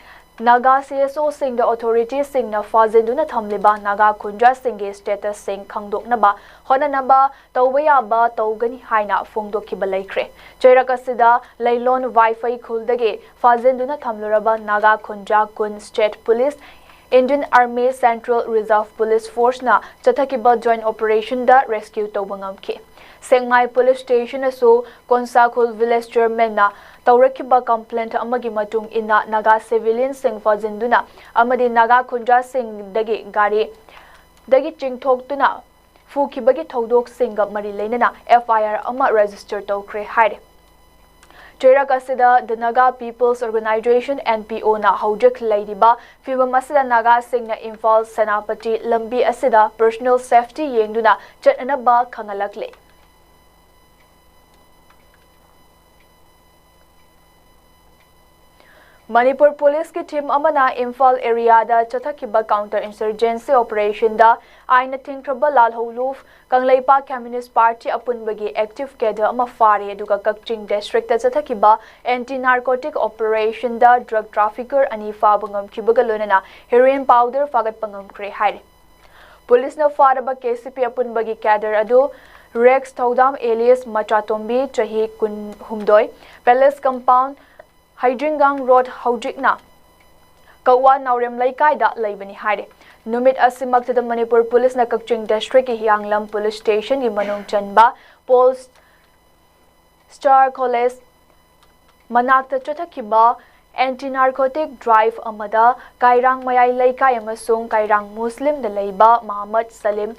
ꯅꯥꯒꯥ ꯁꯤ ꯑꯦꯁ ꯑꯣꯁꯤꯡꯗ ꯑꯣꯊꯣꯔꯤꯇꯤꯁꯤꯡꯅ ꯐꯥꯖꯤꯟꯗꯨꯅ ꯊꯝꯂꯤꯕ ꯅꯥꯒꯥ ꯈꯨꯟꯖꯥꯁꯤꯡꯒꯤ ꯁ꯭ꯇꯦꯇꯁꯁꯤꯡ ꯈꯪꯗꯣꯛꯅꯕ ꯍꯣꯠꯅꯅꯕ ꯇꯧꯕ ꯌꯥꯕ ꯇꯧꯒꯅꯤ ꯍꯥꯏꯅ ꯐꯣꯡꯗꯣꯛꯈꯤꯕ ꯂꯩꯈ꯭ꯔꯦ꯫ ꯆꯩꯔꯛ ꯑꯁꯤꯗ ꯂꯩꯂꯣꯟ ꯋꯥꯏꯐꯩ ꯈꯨꯜꯗꯒꯤ ꯐꯥꯖꯤꯟꯗꯨꯅ ꯊꯝꯂꯨꯔꯕ ꯅꯥꯒꯥ ꯈꯨꯟꯖꯥ ꯀꯨꯟ state police Indian Army Central Reserve Police Force ꯅ ꯆꯠꯊꯈꯤꯕ joint operation ꯗ rescue ꯇꯧꯕ ꯉꯝꯈꯤ꯫ ꯁꯦꯛꯃꯥꯏ Police Station ꯅꯁꯨ ꯀꯣꯟꯁꯥꯈꯨꯜ Village Chairman ꯅ ꯇꯧꯔꯛꯈꯤꯕ complaint ꯑꯃꯒꯤ ꯃꯇꯨꯡ ꯏꯟꯅ ꯅꯥꯒꯥ civilian ꯁꯤꯡ ꯐꯥꯖꯤꯟꯗꯨꯅ ꯑꯃꯗꯤ ꯅꯥꯒꯥ ꯈꯨꯟꯖꯥꯁꯤꯡꯗꯒꯤ ꯒꯥꯔꯤ ꯗꯒꯤ ꯆꯤꯡꯊꯣꯛꯇꯨꯅ ꯐꯨꯈꯤꯕꯒꯤ ꯊꯧꯗꯣꯛꯁꯤꯡꯒ ꯃꯔꯤ ꯂꯩꯅꯅ F I R ꯑꯃ register ꯇꯧꯈ꯭ꯔꯦ ꯍꯥꯏꯔꯤ꯫ ꯆꯩꯔꯛ ꯑꯁꯤꯗ The Naga People's Organisation, N P O ꯅ ꯍꯧꯖꯤꯛ ꯂꯩꯔꯤꯕ ꯐꯤꯕꯝ ꯑꯁꯤꯗ ꯅꯥꯒꯥꯁꯤꯡꯅ ꯏꯝꯐꯥꯜ ꯁꯦꯅꯥꯄꯇꯤ ꯂꯝꯕꯤ ꯑꯁꯤꯗ personal safety ꯌꯦꯡꯗꯨꯅ ꯆꯠꯅꯅꯕ ꯈꯪꯍꯜꯂꯛꯂꯤ꯫ ꯃꯅꯤꯄꯨꯔ ꯄꯨꯂꯤꯁꯀꯤ team ꯑꯃꯅ ꯏꯝꯐꯥꯜ area ꯗ ꯆꯠꯊꯈꯤꯕ counter insurgency operation ꯗ ꯑꯥꯏꯟꯅ ꯊꯤꯡꯈ꯭ꯔꯕ ꯂꯥꯜꯍꯧꯂꯨꯞ ꯀꯪꯂꯩꯄꯥꯛ Communist Party ꯑꯄꯨꯟꯕꯒꯤ active cadre ꯑꯃ ꯐꯥꯔꯦ, ꯑꯗꯨꯒ ꯀꯛꯆꯤꯡ district ꯇ ꯆꯠꯊꯈꯤꯕ anti narcotic operation ꯗ drug trafficker ꯑꯅꯤ ꯐꯥꯕ ꯉꯝꯈꯤꯕꯒ ꯂꯣꯏꯅꯅ heroin powder ꯐꯥꯒꯠꯄ ꯉꯝꯈ꯭ꯔꯦ ꯍꯥꯏꯔꯤ꯫ ꯄꯨꯂꯤꯁꯅ ꯐꯥꯔꯕ K C P ꯑꯄꯨꯟꯕꯒꯤ cadre ꯑꯗꯨ ꯔꯦꯛꯁ ꯊꯧꯗꯥꯝ alias ꯃꯆꯥꯇꯣꯝꯕꯤ, ꯆꯍꯤ ꯀꯨꯟꯍꯨꯝꯗꯣꯏ, Palace Compound, ꯍꯩꯖꯤꯡꯒꯥꯡ Road, ꯍꯧꯖꯤꯛꯅ ꯀꯛꯋꯥ ꯅꯥꯎꯔꯦꯝ ꯂꯩꯀꯥꯏꯗ ꯂꯩꯕꯅꯤ ꯍꯥꯏꯔꯦ꯫ ꯅꯨꯃꯤꯠ ꯑꯁꯤꯃꯛꯇꯗ ꯃꯅꯤꯄꯨꯔ ꯄꯨꯂꯤꯁꯅ ꯀꯛꯆꯤꯡ district ꯀꯤ ꯍꯤꯌꯥꯡꯂꯝ Police Station ꯒꯤ ꯃꯅꯨꯡ ꯆꯟꯕ Pole Star College ꯃꯅꯥꯛꯇ ꯆꯠꯊꯈꯤꯕ anti narcotic drive ꯑꯃꯗ ꯀꯥꯏꯔꯥꯡ ꯃꯌꯥꯏ ꯂꯩꯀꯥꯏ ꯑꯃꯁꯨꯡ ꯀꯥꯏꯔꯥꯡ ꯃꯨꯁꯂꯤꯝꯗ ꯂꯩꯕ ꯃꯍꯃꯗ ꯁꯂꯤꯝ,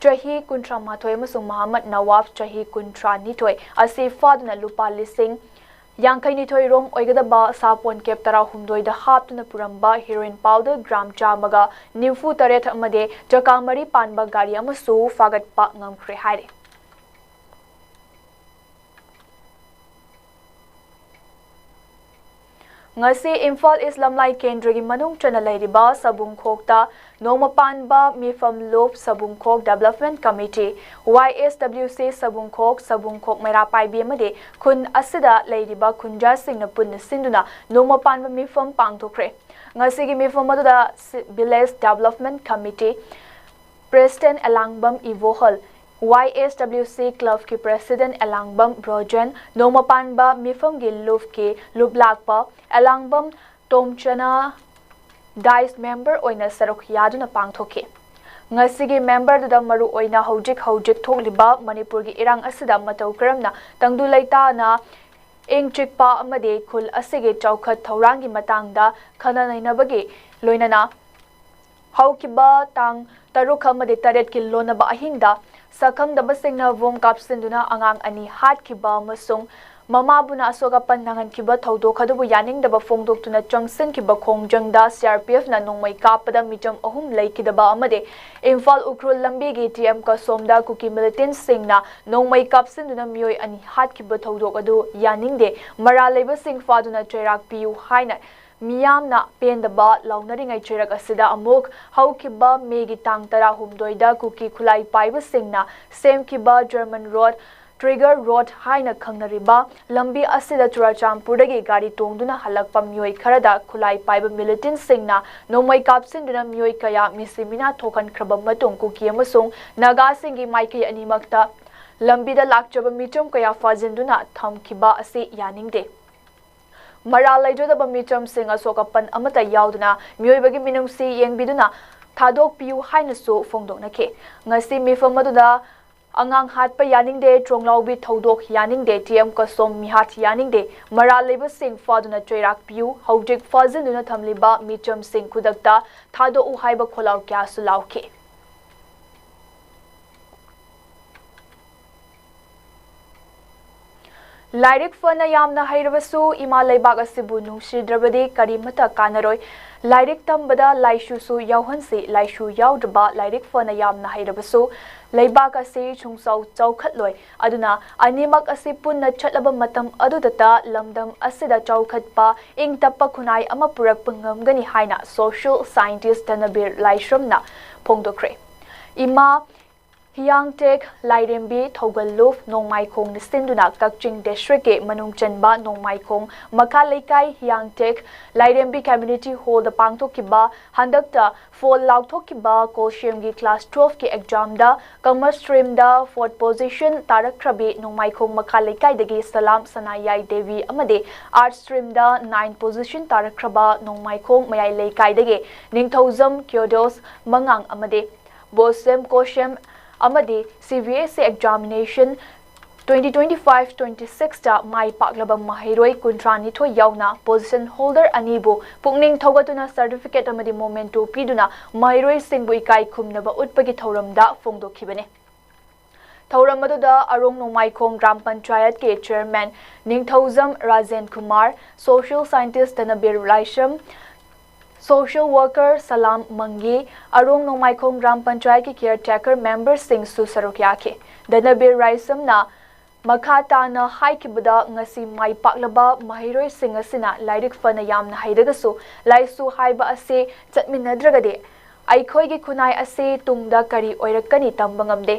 ꯆꯍꯤ ꯀꯨꯟꯊ꯭ꯔꯥ ꯃꯥꯊꯣꯏ, ꯑꯃꯁꯨꯡ ꯃꯍꯃꯗ ꯅꯋꯥꯐ, ꯆꯍꯤ ꯀꯨꯟꯊ꯭ꯔꯥ ꯅꯤꯊꯣꯏ, ꯑꯁꯤ ꯐꯥꯗꯨꯅ ꯂꯨꯄꯥ ꯂꯤꯁꯤꯡ ꯌꯥꯡꯈꯩ ꯅꯤꯊꯣꯏ ꯔꯣꯝ ꯑꯣꯏꯒꯗꯕ ꯁꯥꯄꯣꯟ cap ꯇꯔꯥꯍꯨꯝꯗꯣꯏꯗ ꯍꯥꯞꯇꯨꯅ ꯄꯨꯔꯝꯕ heroin powder gram ꯆꯥꯝꯃꯒ ꯅꯤꯐꯨ ꯇꯔꯦꯠ ꯑꯃꯗꯤ ꯆꯀꯥ ꯃꯔꯤ ꯄꯥꯟꯕ ꯒꯥꯔꯤ ꯑꯃꯁꯨ ꯐꯥꯒꯠꯄ ꯉꯝꯈ꯭ꯔꯦ ꯍꯥꯏꯔꯤ꯫ ꯉꯁꯤ ꯏꯝꯐꯥꯜ East ꯂꯝꯂꯥꯏ ꯀꯦꯟꯗ꯭ꯔꯒꯤ ꯃꯅꯨꯡ ꯆꯟꯅ ꯂꯩꯔꯤꯕ ꯁꯕꯨꯡꯈꯣꯛꯇ ꯅꯣꯡꯃ ꯄꯥꯟꯕ ꯃꯤꯐꯝ ꯂꯨꯞ ꯁꯕꯨꯡꯈꯣꯛ Development Committee, Y S W C ꯁꯕꯨꯡꯈꯣꯛ, ꯁꯕꯨꯡꯈꯣꯛ ꯃꯩꯔꯥ ꯄꯥꯏꯕꯤ ꯑꯃꯗꯤ ꯈꯨꯟ ꯑꯁꯤꯗ ꯂꯩꯔꯤꯕ ꯈꯨꯟꯖꯥꯁꯤꯡꯅ ꯄꯨꯟꯅ ꯁꯤꯟꯗꯨꯅ ꯅꯣꯡꯃ ꯄꯥꯟꯕ ꯃꯤꯐꯝ ꯄꯥꯡꯊꯣꯛꯈ꯭ꯔꯦ꯫ ꯉꯁꯤꯒꯤ ꯃꯤꯐꯝ ꯑꯗꯨꯗ ꯁꯤ-, Village Development Committee President ꯑꯦꯂꯥꯡꯕꯝ ꯏꯕꯣꯍꯜ, Y S W C club ꯀꯤ President ꯑꯦꯂꯥꯡꯕꯝ ꯕ꯭ꯔꯣꯖꯟ, ꯅꯣꯡꯃ ꯄꯥꯟꯕ ꯃꯤꯐꯝꯒꯤ ꯂꯨꯞꯀꯤ ꯂꯨꯞ ꯂꯥꯛꯄ ꯑꯦꯂꯥꯡꯕꯝ ꯇꯣꯝꯆꯅ, ꯗꯥꯏꯁ ꯃꯦꯝꯕꯔ ꯑꯣꯏꯅ ꯁꯔꯨꯛ ꯌꯥꯗꯨꯅ ꯄꯥꯡꯊꯣꯛꯈꯤ꯫ ꯉꯁꯤꯒꯤ ꯃꯦꯝꯕꯔꯗꯨꯗ ꯃꯔꯨ ꯑꯣꯏꯅ ꯍꯧꯖꯤꯛ ꯍꯧꯖꯤꯛ ꯊꯣꯛꯂꯤꯕ ꯃꯅꯤꯄꯨꯔꯒꯤ ꯏꯔꯥꯡ ꯑꯁꯤꯗ ꯃꯇꯧ ꯀꯔꯝꯅ ꯇꯪꯗꯨ ꯂꯩꯇꯥꯅ ꯏꯪ ꯆꯤꯛꯄ ꯑꯃꯗꯤ ꯈꯨꯜ ꯑꯁꯤꯒꯤ ꯆꯥꯎꯈꯠ ꯊꯧꯔꯥꯡꯒꯤ ꯃꯇꯥꯡꯗ ꯈꯟꯅ ꯅꯩꯅꯕꯒꯤ ꯂꯣꯏꯅꯅ ꯍꯧꯈꯤꯕ ꯇꯥꯡ ꯇꯔꯨꯛ ꯑꯃꯗꯤ ꯇꯔꯦꯠꯀꯤ ꯂꯣꯟꯅꯕ ꯑꯍꯤꯡꯗ ꯁꯛꯈꯪꯗꯕꯁꯤꯡꯅ ꯕꯣꯝ ꯀꯥꯞꯁꯤꯟꯗꯨꯅ ꯑꯉꯥꯡ ꯑꯅꯤ ꯍꯥꯠꯈꯤꯕ ꯑꯃꯁꯨꯡ ꯃꯃꯥꯕꯨꯅ ꯑꯁꯣꯛ ꯑꯄꯟ ꯅꯪꯍꯟꯈꯤꯕ ꯊꯧꯗꯣꯛ ꯑꯗꯨꯕꯨ ꯌꯥꯅꯤꯡꯗꯕ ꯐꯣꯡꯗꯣꯛꯇꯨꯅ ꯆꯪꯁꯤꯟꯈꯤꯕ ꯈꯣꯡꯖꯪꯗ ꯁꯤ ꯑꯥꯔ ꯄꯤ ꯑꯦꯐꯅ ꯅꯣꯡꯃꯩ ꯀꯥꯞꯄꯗ ꯃꯤꯆꯝ ꯑꯍꯨꯝ ꯂꯩꯈꯤꯗꯕ ꯑꯃꯗꯤ ꯏꯝꯐꯥꯜ ꯎꯈ꯭ꯔꯨꯜ ꯂꯝꯕꯤꯒꯤ ꯇꯤ ꯑꯦꯝ ꯀꯁꯣꯝꯗ ꯀꯨꯀꯤ ꯃꯤꯂꯤꯇꯦꯟꯠꯁꯤꯡꯅ ꯅꯣꯡꯃꯩ ꯀꯥꯞꯁꯤꯟꯗꯨꯅ ꯃꯤꯑꯣꯏ ꯑꯅꯤ ꯍꯥꯠꯈꯤꯕ ꯊꯧꯗꯣꯛ ꯑꯗꯨ ꯌꯥꯅꯤꯡꯗꯦ, ꯃꯔꯥꯜ ꯂꯩꯕꯁꯤꯡ ꯐꯥꯗꯨꯅ ꯆꯩꯔꯥꯛ ꯄꯤꯌꯨ ꯍꯥꯏꯅ ꯃꯤꯌꯥꯝꯅ ꯄꯦꯟꯗꯕ ꯂꯥꯎꯅꯔꯤꯉꯩ ꯆꯩꯔꯛ ꯑꯁꯤꯗ ꯑꯃꯨꯛ ꯍꯧꯈꯤꯕ ꯃꯦꯒꯤ ꯇꯥꯡ ꯇꯔꯥꯍꯨꯝꯗꯣꯏꯗ ꯀꯨꯀꯤ ꯈꯨꯠꯂꯥꯏ ꯄꯥꯏꯕꯁꯤꯡꯅ ꯁꯦꯝꯈꯤꯕ ꯖꯔꯃꯟ ꯔꯣꯗ, ꯇ꯭ꯔꯤꯒꯔ ꯔꯣꯗ ꯍꯥꯏꯅ ꯈꯪꯅꯔꯤꯕ ꯂꯝꯕꯤ ꯑꯁꯤꯗ ꯆꯨꯔꯥꯆꯥꯟꯄꯨꯔꯗꯒꯤ ꯒꯥꯔꯤ ꯇꯣꯡꯗꯨꯅ ꯍꯜꯂꯛꯄ ꯃꯤꯑꯣꯏ ꯈꯔꯗ ꯈꯨꯠꯂꯥꯏ ꯄꯥꯏꯕ ꯃꯤꯂꯤꯇꯦꯟꯠꯁꯤꯡꯅ ꯅꯣꯡꯃꯩ ꯀꯥꯞꯁꯤꯟꯗꯨꯅ ꯃꯤꯑꯣꯏ ꯀꯌꯥ ꯃꯤꯁꯤ ꯃꯤꯅꯥ ꯊꯣꯛꯍꯟꯈ꯭ꯔꯕ ꯃꯇꯨꯡ ꯀꯨꯀꯤ ꯑꯃꯁꯨꯡ ꯅꯥꯒꯥꯁꯤꯡꯒꯤ ꯃꯥꯏꯀꯩ ꯑꯅꯤꯃꯛꯇ ꯂꯝꯕꯤꯗ ꯂꯥꯛꯆꯕ ꯃꯤꯆꯝ ꯀꯌꯥ ꯐꯥꯖꯤꯟꯗꯨꯅ ꯊꯝꯈꯤꯕ ꯑꯁꯤ ꯌꯥꯅꯤꯡꯗꯦ꯫ ꯃꯔꯥꯜ ꯂꯩꯖꯗꯕ ꯃꯤꯆꯝꯁꯤꯡ ꯑꯁꯣꯛ ꯑꯄꯟ ꯑꯃꯠꯇ ꯌꯥꯎꯗꯅ ꯃꯤꯑꯣꯏꯕꯒꯤ ꯃꯤꯅꯨꯡꯁꯤ ꯌꯦꯡꯕꯤꯗꯨꯅ ꯊꯥꯗꯣꯛꯄꯤꯌꯨ ꯍꯥꯏꯅꯁꯨ ꯐꯣꯡꯗꯣꯛꯅꯈꯤ꯫ ꯉꯁꯤ ꯃꯤꯐꯝ ꯑꯗꯨꯗ ꯑꯉꯥꯡ ꯍꯥꯠꯄ ꯌꯥꯅꯤꯡꯗꯦ, ꯇ꯭ꯔꯣꯡꯂꯥꯎꯕꯤ ꯊꯧꯗꯣꯛ ꯌꯥꯅꯤꯡꯗꯦ, ꯇꯤ ꯑꯦꯝ ꯀꯁꯣꯝ ꯃꯤꯍꯥꯠ ꯌꯥꯅꯤꯡꯗꯦ, ꯃꯔꯥꯜ ꯂꯩꯕꯁꯤꯡ ꯐꯥꯗꯨꯅ ꯆꯩꯔꯥꯛ ꯄꯤꯌꯨ, ꯍꯧꯖꯤꯛ ꯐꯥꯖꯤꯟꯗꯨꯅ ꯊꯝꯂꯤꯕ ꯃꯤꯆꯝꯁꯤꯡ ꯈꯨꯗꯛꯇ ꯊꯥꯗꯣꯛꯎ ꯍꯥꯏꯕ ꯈꯣꯜꯂꯥꯎ ꯀꯌꯥꯁꯨ ꯂꯥꯎꯈꯤ꯫ ꯂꯥꯏꯔꯤꯛ ꯐꯅ ꯌꯥꯝꯅ ꯍꯩꯔꯕꯁꯨ ꯏꯃꯥ ꯂꯩꯕꯥꯛ ꯑꯁꯤꯕꯨ ꯅꯨꯡꯁꯤꯗ꯭ꯔꯕꯗꯤ ꯀꯔꯤꯃꯠꯇ ꯀꯥꯟꯅꯔꯣꯏ꯫ ꯂꯥꯏꯔꯤꯛ ꯇꯝꯕꯗ ꯂꯥꯏꯁꯨꯁꯨ ꯌꯥꯎꯍꯟꯁꯤ꯫ ꯂꯥꯏꯁꯨ ꯌꯥꯎꯗ꯭ꯔꯕ ꯂꯥꯏꯔꯤꯛ ꯐꯅ ꯌꯥꯝꯅ ꯍꯩꯔꯕꯁꯨ ꯂꯩꯕꯥꯛ ꯑꯁꯤ ꯁꯨꯡꯆꯥꯎ ꯆꯥꯎꯈꯠꯂꯣꯏ꯫ ꯑꯗꯨꯅ ꯑꯅꯤꯃꯛ ꯑꯁꯤ ꯄꯨꯟꯅ ꯆꯠꯂꯕ ꯃꯇꯝ ꯑꯗꯨꯗꯇ ꯂꯝꯗꯝ ꯑꯁꯤꯗ ꯆꯥꯎꯈꯠꯄ, ꯏꯪ ꯇꯞꯄ ꯈꯨꯟꯅꯥꯏ ꯑꯃ ꯄꯨꯔꯛꯄ ꯉꯝꯒꯅꯤ ꯍꯥꯏꯅ social scientist ꯙꯅꯕꯤꯔ ꯂꯥꯏꯁ꯭ꯔꯝꯅ ꯐꯣꯡꯗꯣꯛꯈ꯭ꯔꯦ꯫ ꯏꯃꯥ ꯍꯤꯌꯥꯡꯊꯦꯛ ꯂꯥꯏꯔꯦꯝꯕꯤ ꯊꯧꯒꯜꯂꯨꯞ ꯅꯣꯡꯃꯥꯏꯈꯣꯡꯅ ꯁꯤꯟꯗꯨꯅ ꯀꯛꯆꯤꯡ ꯗꯤꯁꯇ꯭ꯔꯤꯛꯀꯤ ꯃꯅꯨꯡ ꯆꯟꯕ ꯅꯣꯡꯃꯥꯏꯈꯣꯡ ꯃꯈꯥ ꯂꯩꯀꯥꯏ ꯍꯤꯌꯥꯡꯊꯦꯛ ꯂꯥꯏꯔꯦꯝꯕꯤ ꯀꯝꯃ꯭ꯌꯨꯅꯤꯇꯤ ꯍꯣꯜꯗ ꯄꯥꯡꯊꯣꯛꯈꯤꯕ ꯍꯟꯗꯛꯇ ꯐꯣꯜ ꯂꯥꯎꯊꯣꯛꯈꯤꯕ ꯀꯣꯁꯦꯝꯒꯤ ꯀ꯭ꯂꯥꯁ ꯇꯨꯋꯦꯜꯐꯀꯤ ꯑꯦꯛꯖꯥꯝꯗ ꯀꯃꯔꯁ ꯁ꯭ꯇ꯭ꯔꯤꯝꯗ ꯐꯣꯔꯠ ꯄꯣꯖꯤꯁꯟ ꯇꯥꯔꯛꯈ꯭ꯔꯕꯤ ꯅꯣꯡꯃꯥꯏꯈꯣꯡ ꯃꯈꯥ ꯂꯩꯀꯥꯏꯗꯒꯤ ꯁꯂꯥꯝ ꯁꯅꯥꯌꯥꯏ ꯗꯦꯕꯤ ꯑꯃꯗꯤ ꯑꯥꯔꯠꯁ ꯁ꯭ꯇ꯭ꯔꯤꯝꯗ ꯅꯥꯏꯟ ꯄꯣꯖꯤꯁꯟ ꯇꯥꯔꯛꯈ꯭ꯔꯕ ꯅꯣꯡꯃꯥꯏꯈꯣꯡ ꯃꯌꯥꯏ ꯂꯩꯀꯥꯏꯗꯒꯤ ꯅꯤꯡꯊꯧꯖꯝ ꯀ꯭ꯌꯣꯗꯣꯁ ꯃꯉꯥꯡ ꯑꯃꯗꯤ ꯕꯣꯁꯦꯝ ꯀꯣꯁꯦꯝ ꯑꯃꯗꯤ C B S E examination twenty twenty five twenty ꯁꯤꯛꯁꯇ ꯃꯥꯏ ꯄꯥꯛꯂꯕ ꯃꯍꯩꯔꯣꯏ ꯀꯨꯟꯊ꯭ꯔꯥꯅꯤꯊꯣꯏ ꯌꯥꯎꯅ ꯄꯣꯖꯤꯁꯟ ꯍꯣꯜꯗꯔ ꯑꯅꯤꯕꯨ ꯄꯨꯛꯅꯤꯡ ꯊꯧꯒꯠꯇꯨꯅ ꯁꯔꯇꯤꯐꯤꯀꯦꯠ ꯑꯃꯗꯤ ꯃꯣꯃꯦꯟꯇꯣ ꯄꯤꯗꯨꯅ ꯃꯍꯩꯔꯣꯏꯁꯤꯡꯕꯨ ꯏꯀꯥꯏ ꯈꯨꯝꯅꯕ ꯎꯠꯄꯒꯤ ꯊꯧꯔꯝꯗ ꯐꯣꯡꯗꯣꯛꯈꯤꯕꯅꯤ꯫ ꯊꯧꯔꯝ ꯑꯗꯨꯗ ꯑꯔꯣꯡ ꯅꯣꯡꯃꯥꯏꯈꯣꯡ ꯒ꯭ꯔꯥꯝ ꯄꯟꯆꯥꯌꯠꯀꯤ ꯆꯤꯌꯔꯃꯦꯟ ꯅꯤꯡꯊꯧꯖꯝ ꯔꯥꯖꯦꯟ ꯀꯨꯃꯥꯔ, ꯁꯣꯁꯤꯌꯦꯜ ꯁꯥꯏꯟꯇꯤꯁ ꯙꯅꯕꯤꯔ ꯂꯥꯏꯁ꯭ꯔꯝ, ꯁꯣꯁꯤꯌꯦꯜ ꯋꯥꯔꯀꯔ ꯁꯂꯥꯝ ꯃꯪꯒꯤ, ꯑꯔꯣꯡ ꯅꯣꯡꯃꯥꯏꯈꯣꯡ ꯒ꯭ꯔꯥꯝ ꯄꯟꯆꯥꯌꯠꯀꯤ ꯀꯤꯌꯔ ꯇꯦꯀꯔ ꯃꯦꯝꯕꯔꯁꯤꯡꯁꯨ ꯁꯔꯨꯛ ꯌꯥꯈꯤ꯫ ꯙꯅꯕꯤꯔ ꯂꯥꯏꯁ꯭ꯔꯝꯅ ꯃꯈꯥ ꯇꯥꯅ ꯍꯥꯏꯈꯤꯕꯗ, ꯉꯁꯤ ꯃꯥꯏ ꯄꯥꯛꯂꯕ ꯃꯍꯩꯔꯣꯏꯁꯤꯡ ꯑꯁꯤꯅ ꯂꯥꯏꯔꯤꯛ ꯐꯅ ꯌꯥꯝꯅ ꯍꯩꯔꯒꯁꯨ ꯂꯥꯏꯁꯨ ꯍꯥꯏꯕ ꯑꯁꯤ ꯆꯠꯃꯤꯟꯅꯗ꯭ꯔꯒꯗꯤ ꯑꯩꯈꯣꯏꯒꯤ ꯈꯨꯟꯅꯥꯏ ꯑꯁꯤ ꯇꯨꯡꯗ ꯀꯔꯤ ꯑꯣꯏꯔꯛꯀꯅꯤ ꯇꯝꯕ ꯉꯝꯗꯦ꯫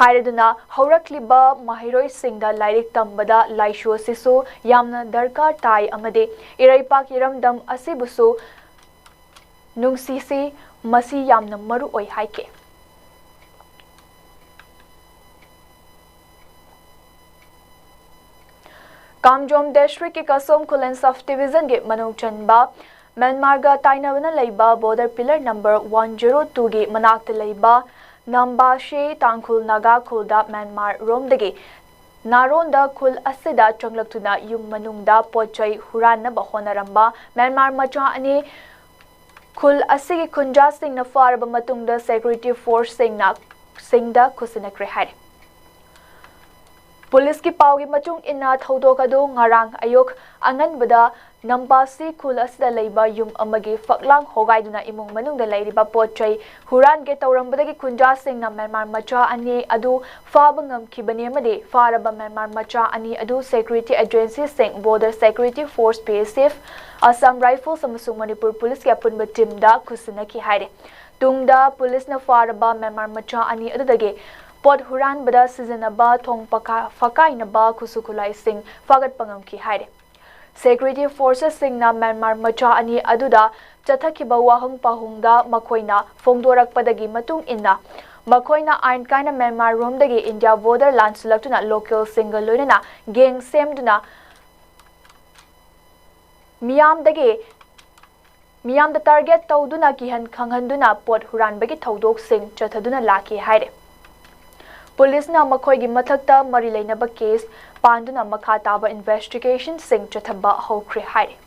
ꯍꯥꯏꯔꯗꯨꯅ ꯍꯧꯔꯛꯂꯤꯕ ꯃꯍꯩꯔꯣꯏꯁꯤꯡꯗ ꯂꯥꯏꯔꯤꯛ ꯇꯝꯕꯗ ꯂꯥꯏꯁꯨ ꯑꯁꯤꯁꯨ ꯌꯥꯝꯅ ꯗꯔꯀꯥꯔ ꯇꯥꯏ ꯑꯃꯗꯤ ꯏꯔꯩꯄꯥꯛ ꯏꯔꯝꯗꯝ ꯑꯁꯤꯕꯨꯁꯨ ꯅꯨꯡꯁꯤꯁꯤ, ꯃꯁꯤ ꯌꯥꯝꯅ ꯃꯔꯨ ꯑꯣꯏ ꯍꯥꯏꯈꯤ꯫ ꯀꯥꯝꯖꯣꯝ ꯗꯤꯁꯇ꯭ꯔꯤꯛꯀꯤ ꯀꯁꯣꯝ ꯈꯨꯂꯦꯟ ꯁꯕ ꯗꯤꯕꯤꯖꯟꯒꯤ ꯃꯅꯨꯡ ꯆꯟꯕ ꯃ꯭ꯌꯥꯟꯃꯥꯔꯒ ꯇꯥꯏꯅꯕꯅ ꯂꯩꯕ border pillar number one zero ꯇꯨꯒꯤ ꯃꯅꯥꯛꯇ ꯂꯩꯕ ꯅꯝꯕꯥꯁꯤ ꯇꯥꯡꯈꯨꯜ ꯅꯥꯒꯥ ꯈꯨꯜꯗ ꯃ꯭ꯌꯥꯟꯃꯥꯔ ꯔꯣꯝꯗꯒꯤ ꯅꯥꯔꯣꯟꯗ ꯈꯨꯜ ꯑꯁꯤꯗ ꯆꯪꯂꯛꯇꯨꯅ ꯌꯨꯝ ꯃꯅꯨꯡꯗ ꯄꯣꯠ ꯆꯩ ꯍꯨꯔꯥꯟꯅꯕ ꯍꯣꯠꯅꯔꯝꯕ ꯃ꯭ꯌꯥꯟꯃꯥꯔ ꯃꯆꯥ ꯑꯅꯤ ꯈꯨꯜ ꯑꯁꯤꯒꯤ ꯈꯨꯟꯖꯥꯁꯤꯡꯅ ꯐꯥꯔꯕ ꯃꯇꯨꯡꯗ ꯁꯦꯀ꯭ꯌꯨꯔꯤꯇꯤ ꯐꯣꯔꯁꯁꯤꯡꯅ ꯁꯤꯡꯗ ꯈꯨꯠꯁꯤꯟꯅꯈ꯭ꯔꯦ ꯍꯥꯏꯔꯤ꯫ ꯄꯨꯂꯤꯁꯀꯤ ꯄꯥꯎꯒꯤ ꯃꯇꯨꯡ ꯏꯟꯅ, ꯊꯧꯗꯣꯛ ꯑꯗꯨ ꯉꯔꯥꯡ ꯑꯌꯨꯛ ꯑꯉꯟꯕꯗ ꯅꯝꯕꯥꯁꯤ ꯈꯨꯜ ꯑꯁꯤꯗ ꯂꯩꯕ ꯌꯨꯝ ꯑꯃꯒꯤ ꯐꯛꯂꯥꯡ ꯍꯣꯒꯥꯏꯗꯨꯅ ꯏꯃꯨꯡ ꯃꯅꯨꯡꯗ ꯂꯩꯔꯤꯕ ꯄꯣꯠ ꯆꯩ ꯍꯨꯔꯥꯟꯒꯦ ꯇꯧꯔꯝꯕꯗꯒꯤ ꯈꯨꯟꯖꯥꯁꯤꯡꯅ ꯃ꯭ꯌꯥꯟꯃꯥꯔ ꯃꯆꯥ ꯑꯅꯤ ꯑꯗꯨ ꯐꯥꯕ ꯉꯝꯈꯤꯕꯅꯤ ꯑꯃꯗꯤ ꯐꯥꯔꯕ ꯃ꯭ꯌꯥꯟꯃꯥꯔ ꯃꯆꯥ ꯑꯅꯤ ꯑꯗꯨ ꯁꯦꯀ꯭ꯌꯨꯔꯤꯇꯤ ꯑꯦꯖꯦꯟꯁꯤꯁꯤꯡ, border security force, B S F, Assam rifles ꯑꯃꯁꯨꯡ ꯃꯅꯤꯄꯨꯔ ꯄꯨꯂꯤꯁꯀꯤ ꯑꯄꯨꯟꯕ ꯇꯤꯝꯗ ꯈꯨꯠꯁꯤꯟꯅꯈꯤ ꯍꯥꯏꯔꯤ꯫ ꯇꯨꯡꯗ ꯄꯨꯂꯤꯁꯅ ꯐꯥꯔꯕ ꯃ꯭ꯌꯥꯟꯃꯥꯔ ꯃꯆꯥ ꯑꯅꯤ ꯑꯗꯨꯗꯒꯤ ꯄꯣꯠ ꯍꯨꯔꯥꯟꯕꯗ ꯁꯤꯖꯤꯟꯅꯕ ꯊꯣꯡ ꯄꯀꯥ-, ꯐꯀꯥꯏꯅꯕ ꯈꯨꯠꯁꯨ ꯈꯨꯠꯂꯥꯏꯁꯤꯡ ꯐꯥꯒꯠꯄ ꯉꯝꯈꯤ ꯍꯥꯏꯔꯦ꯫ Security forcesꯁꯤꯡꯅ ꯃ꯭ꯌꯥꯟꯃꯥꯔ ꯃꯆꯥ ꯑꯅꯤ ꯑꯗꯨꯗ ꯆꯠꯊꯈꯤꯕ ꯋꯥꯍꯪ ꯄꯥꯎꯍꯪꯗ ꯃꯈꯣꯏꯅ ꯐꯣꯡꯗꯣꯔꯛꯄꯗꯒꯤ ꯃꯇꯨꯡ ꯏꯟꯅ, ꯃꯈꯣꯏꯅ ꯑꯥꯏꯟ ꯀꯥꯏꯅ ꯃ꯭ꯌꯥꯟꯃꯥꯔꯔꯣꯝꯗꯒꯤ ꯏꯟꯗꯤꯌꯥ border ꯂꯥꯟꯁꯤꯜꯂꯛꯇꯨꯅ localꯁꯤꯡꯒ ꯂꯣꯏꯅꯅ gang ꯁꯦꯝꯗꯨꯅ ꯃꯤꯌꯥꯝꯗꯒꯤ, ꯃꯤꯌꯥꯝꯗ target ꯇꯧꯗꯨꯅ ꯀꯤꯍꯟ ꯈꯪꯍꯟꯗꯨꯅ ꯄꯣꯠ ꯍꯨꯔꯥꯟꯕꯒꯤ ꯊꯧꯗꯣꯛꯁꯤꯡ ꯆꯠꯊꯗꯨꯅ ꯂꯥꯛꯈꯤ ꯍꯥꯏꯔꯦ꯫ ꯄꯨꯂꯤꯁꯅ ꯃꯈꯣꯏꯒꯤ ꯃꯊꯛꯇ ꯃꯔꯤ ꯂꯩꯅꯕ case ꯄꯥꯟꯗꯨꯅ ꯃꯈꯥ ꯇꯥꯕ investigationꯁꯤꯡ ꯆꯠꯊꯕ ꯍꯧꯈ꯭ꯔꯦ ꯍꯥꯏꯔꯦ꯫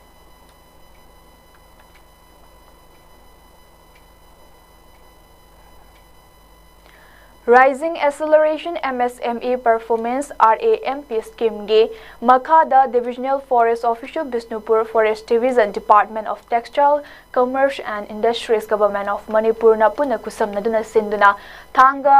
Rising Acceleration MSME Performance, RAMP schemeꯒꯤ ꯃꯈꯥꯗ Divisional Forest Officer, Bishnupur Forest Division, Department of Textile, Commerce and Industries, Government of Manipurꯅ ꯄꯨꯟꯅ ꯈꯨꯠꯁꯝꯅꯗꯨꯅ ꯁꯤꯟꯗꯨꯅ ꯊꯥꯡꯒ